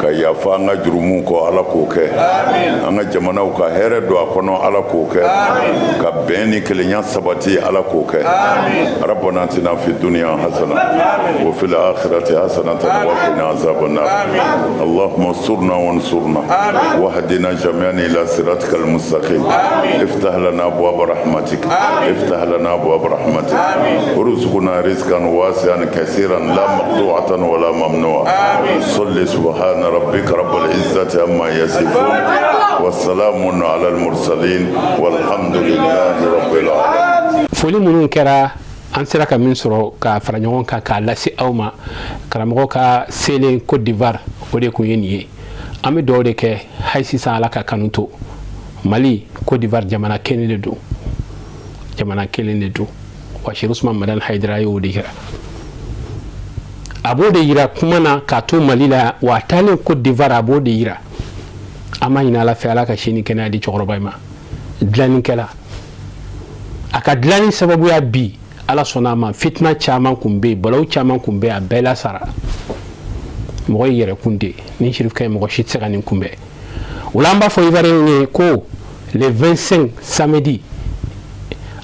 ka yafa an ka jurumuw kɔ, Ala k'o kɛ. An ka jamanaw ka hɛrɛ don a kɔnɔ, Ala k'o kɛ. Ka bɛn ni kelenya sabati, Ala k'o kɛ. Rabbana atina fi dunya hasana wa fil akhirati hasanatan wa qina azaban nar. Allahumma surna wansurna wahdina jami'an ila siratikal mustaqim. Iftah lana abwaab rahmatik, iftah lana abwaab rahmatik, warzuqna rizqan wasi'an kaseeran la maqtu'atan wala mamnu'a. Salli subhana rabbika rabbil izzati amma yasifun wa salamun ala al mursalin walhamdulillahi rabbil alamin. Foli minnu kɛra, an sera ka min sɔrɔ ka fara ɲɔgɔn kan k'a lase aw ma karamɔgɔ ka selen Côte d'Ivoire, o de kun ye nin ye. An bɛ dugawu de kɛ hali sisan, Ala ka kanu to Mali, Côte d'Ivoire jamana kelen de don, jamana kelen de don. Wa Chérif Ousmane Madani Haidara y'o de yira, a b'o de yira kuma na k'a to Mali la, wa a taalen Côte d'Ivoire, a b'o de yira. An b'a ɲini Ala fɛ, Ala ka si ni kɛnɛya di cɛkɔrɔba in ma. Dilannikɛla, a ka dilanni sababuya bi, Ala sɔnna a ma, fitina caman kun bɛ yen, balawu caman kun bɛ yen, a bɛɛ lasara. Mɔgɔ ye yɛrɛkun de ni Chérif ka ɲi, mɔgɔ si tɛ se ka nin kunbɛn. O la an b'a fɔ Ivoirien ye ko le 25 samedi,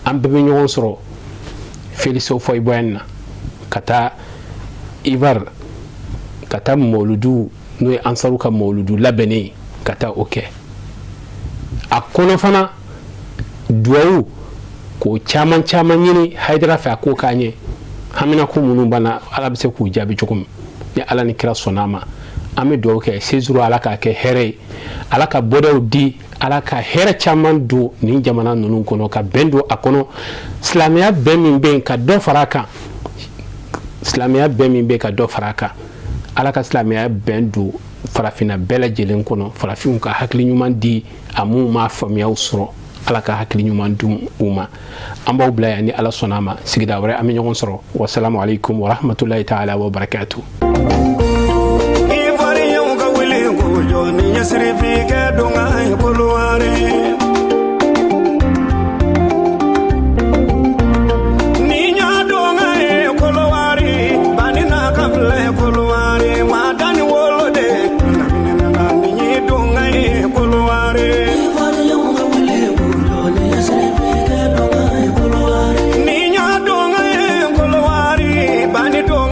an bɛɛ bɛ ɲɔgɔn sɔrɔ Félix Houphouët-Boigny na ka taa Ivoire, ka taa mɔludu, n'o ye ansaru ka mɔludu labɛnnen ye, ka taa o kɛ. A kɔnɔ fana, duwawu k'o caman caman ɲini Hayidara fɛ, a k'o k'an ye. Haminako minnu banna, Ala bɛ se k'u jaabi cogo min, ni Ala ni kira sɔnna a ma. An bɛ dugawu kɛ séjour, Ala k'a kɛ hɛrɛ ye, Ala ka bɔdaw di, Ala ka hɛrɛ caman don nin jamana ninnu kɔnɔ, ka bɛn don a kɔnɔ, silamɛya bɛn min bɛ yen, ka dɔ fara a kan, silamɛya bɛn min bɛ yen, ka dɔ fara a kan. Ala ka silamɛya bɛn don farafinna bɛɛ lajɛlen kɔnɔ, farafinw ka hakili ɲuman di a minnu m'a faamuyaw sɔrɔ, Ala ka hakili ɲuman di u ma. An b'aw bila yan, ni Ala sɔnna a ma, sigida wɛrɛ an bɛ ɲɔgɔn sɔrɔ. Wasalamu aleykum warahmatulahi taala wa barakatu. Ivoirien ka wuli k'u jɔ ni ɲɛsirifi kɛ don ka koloare.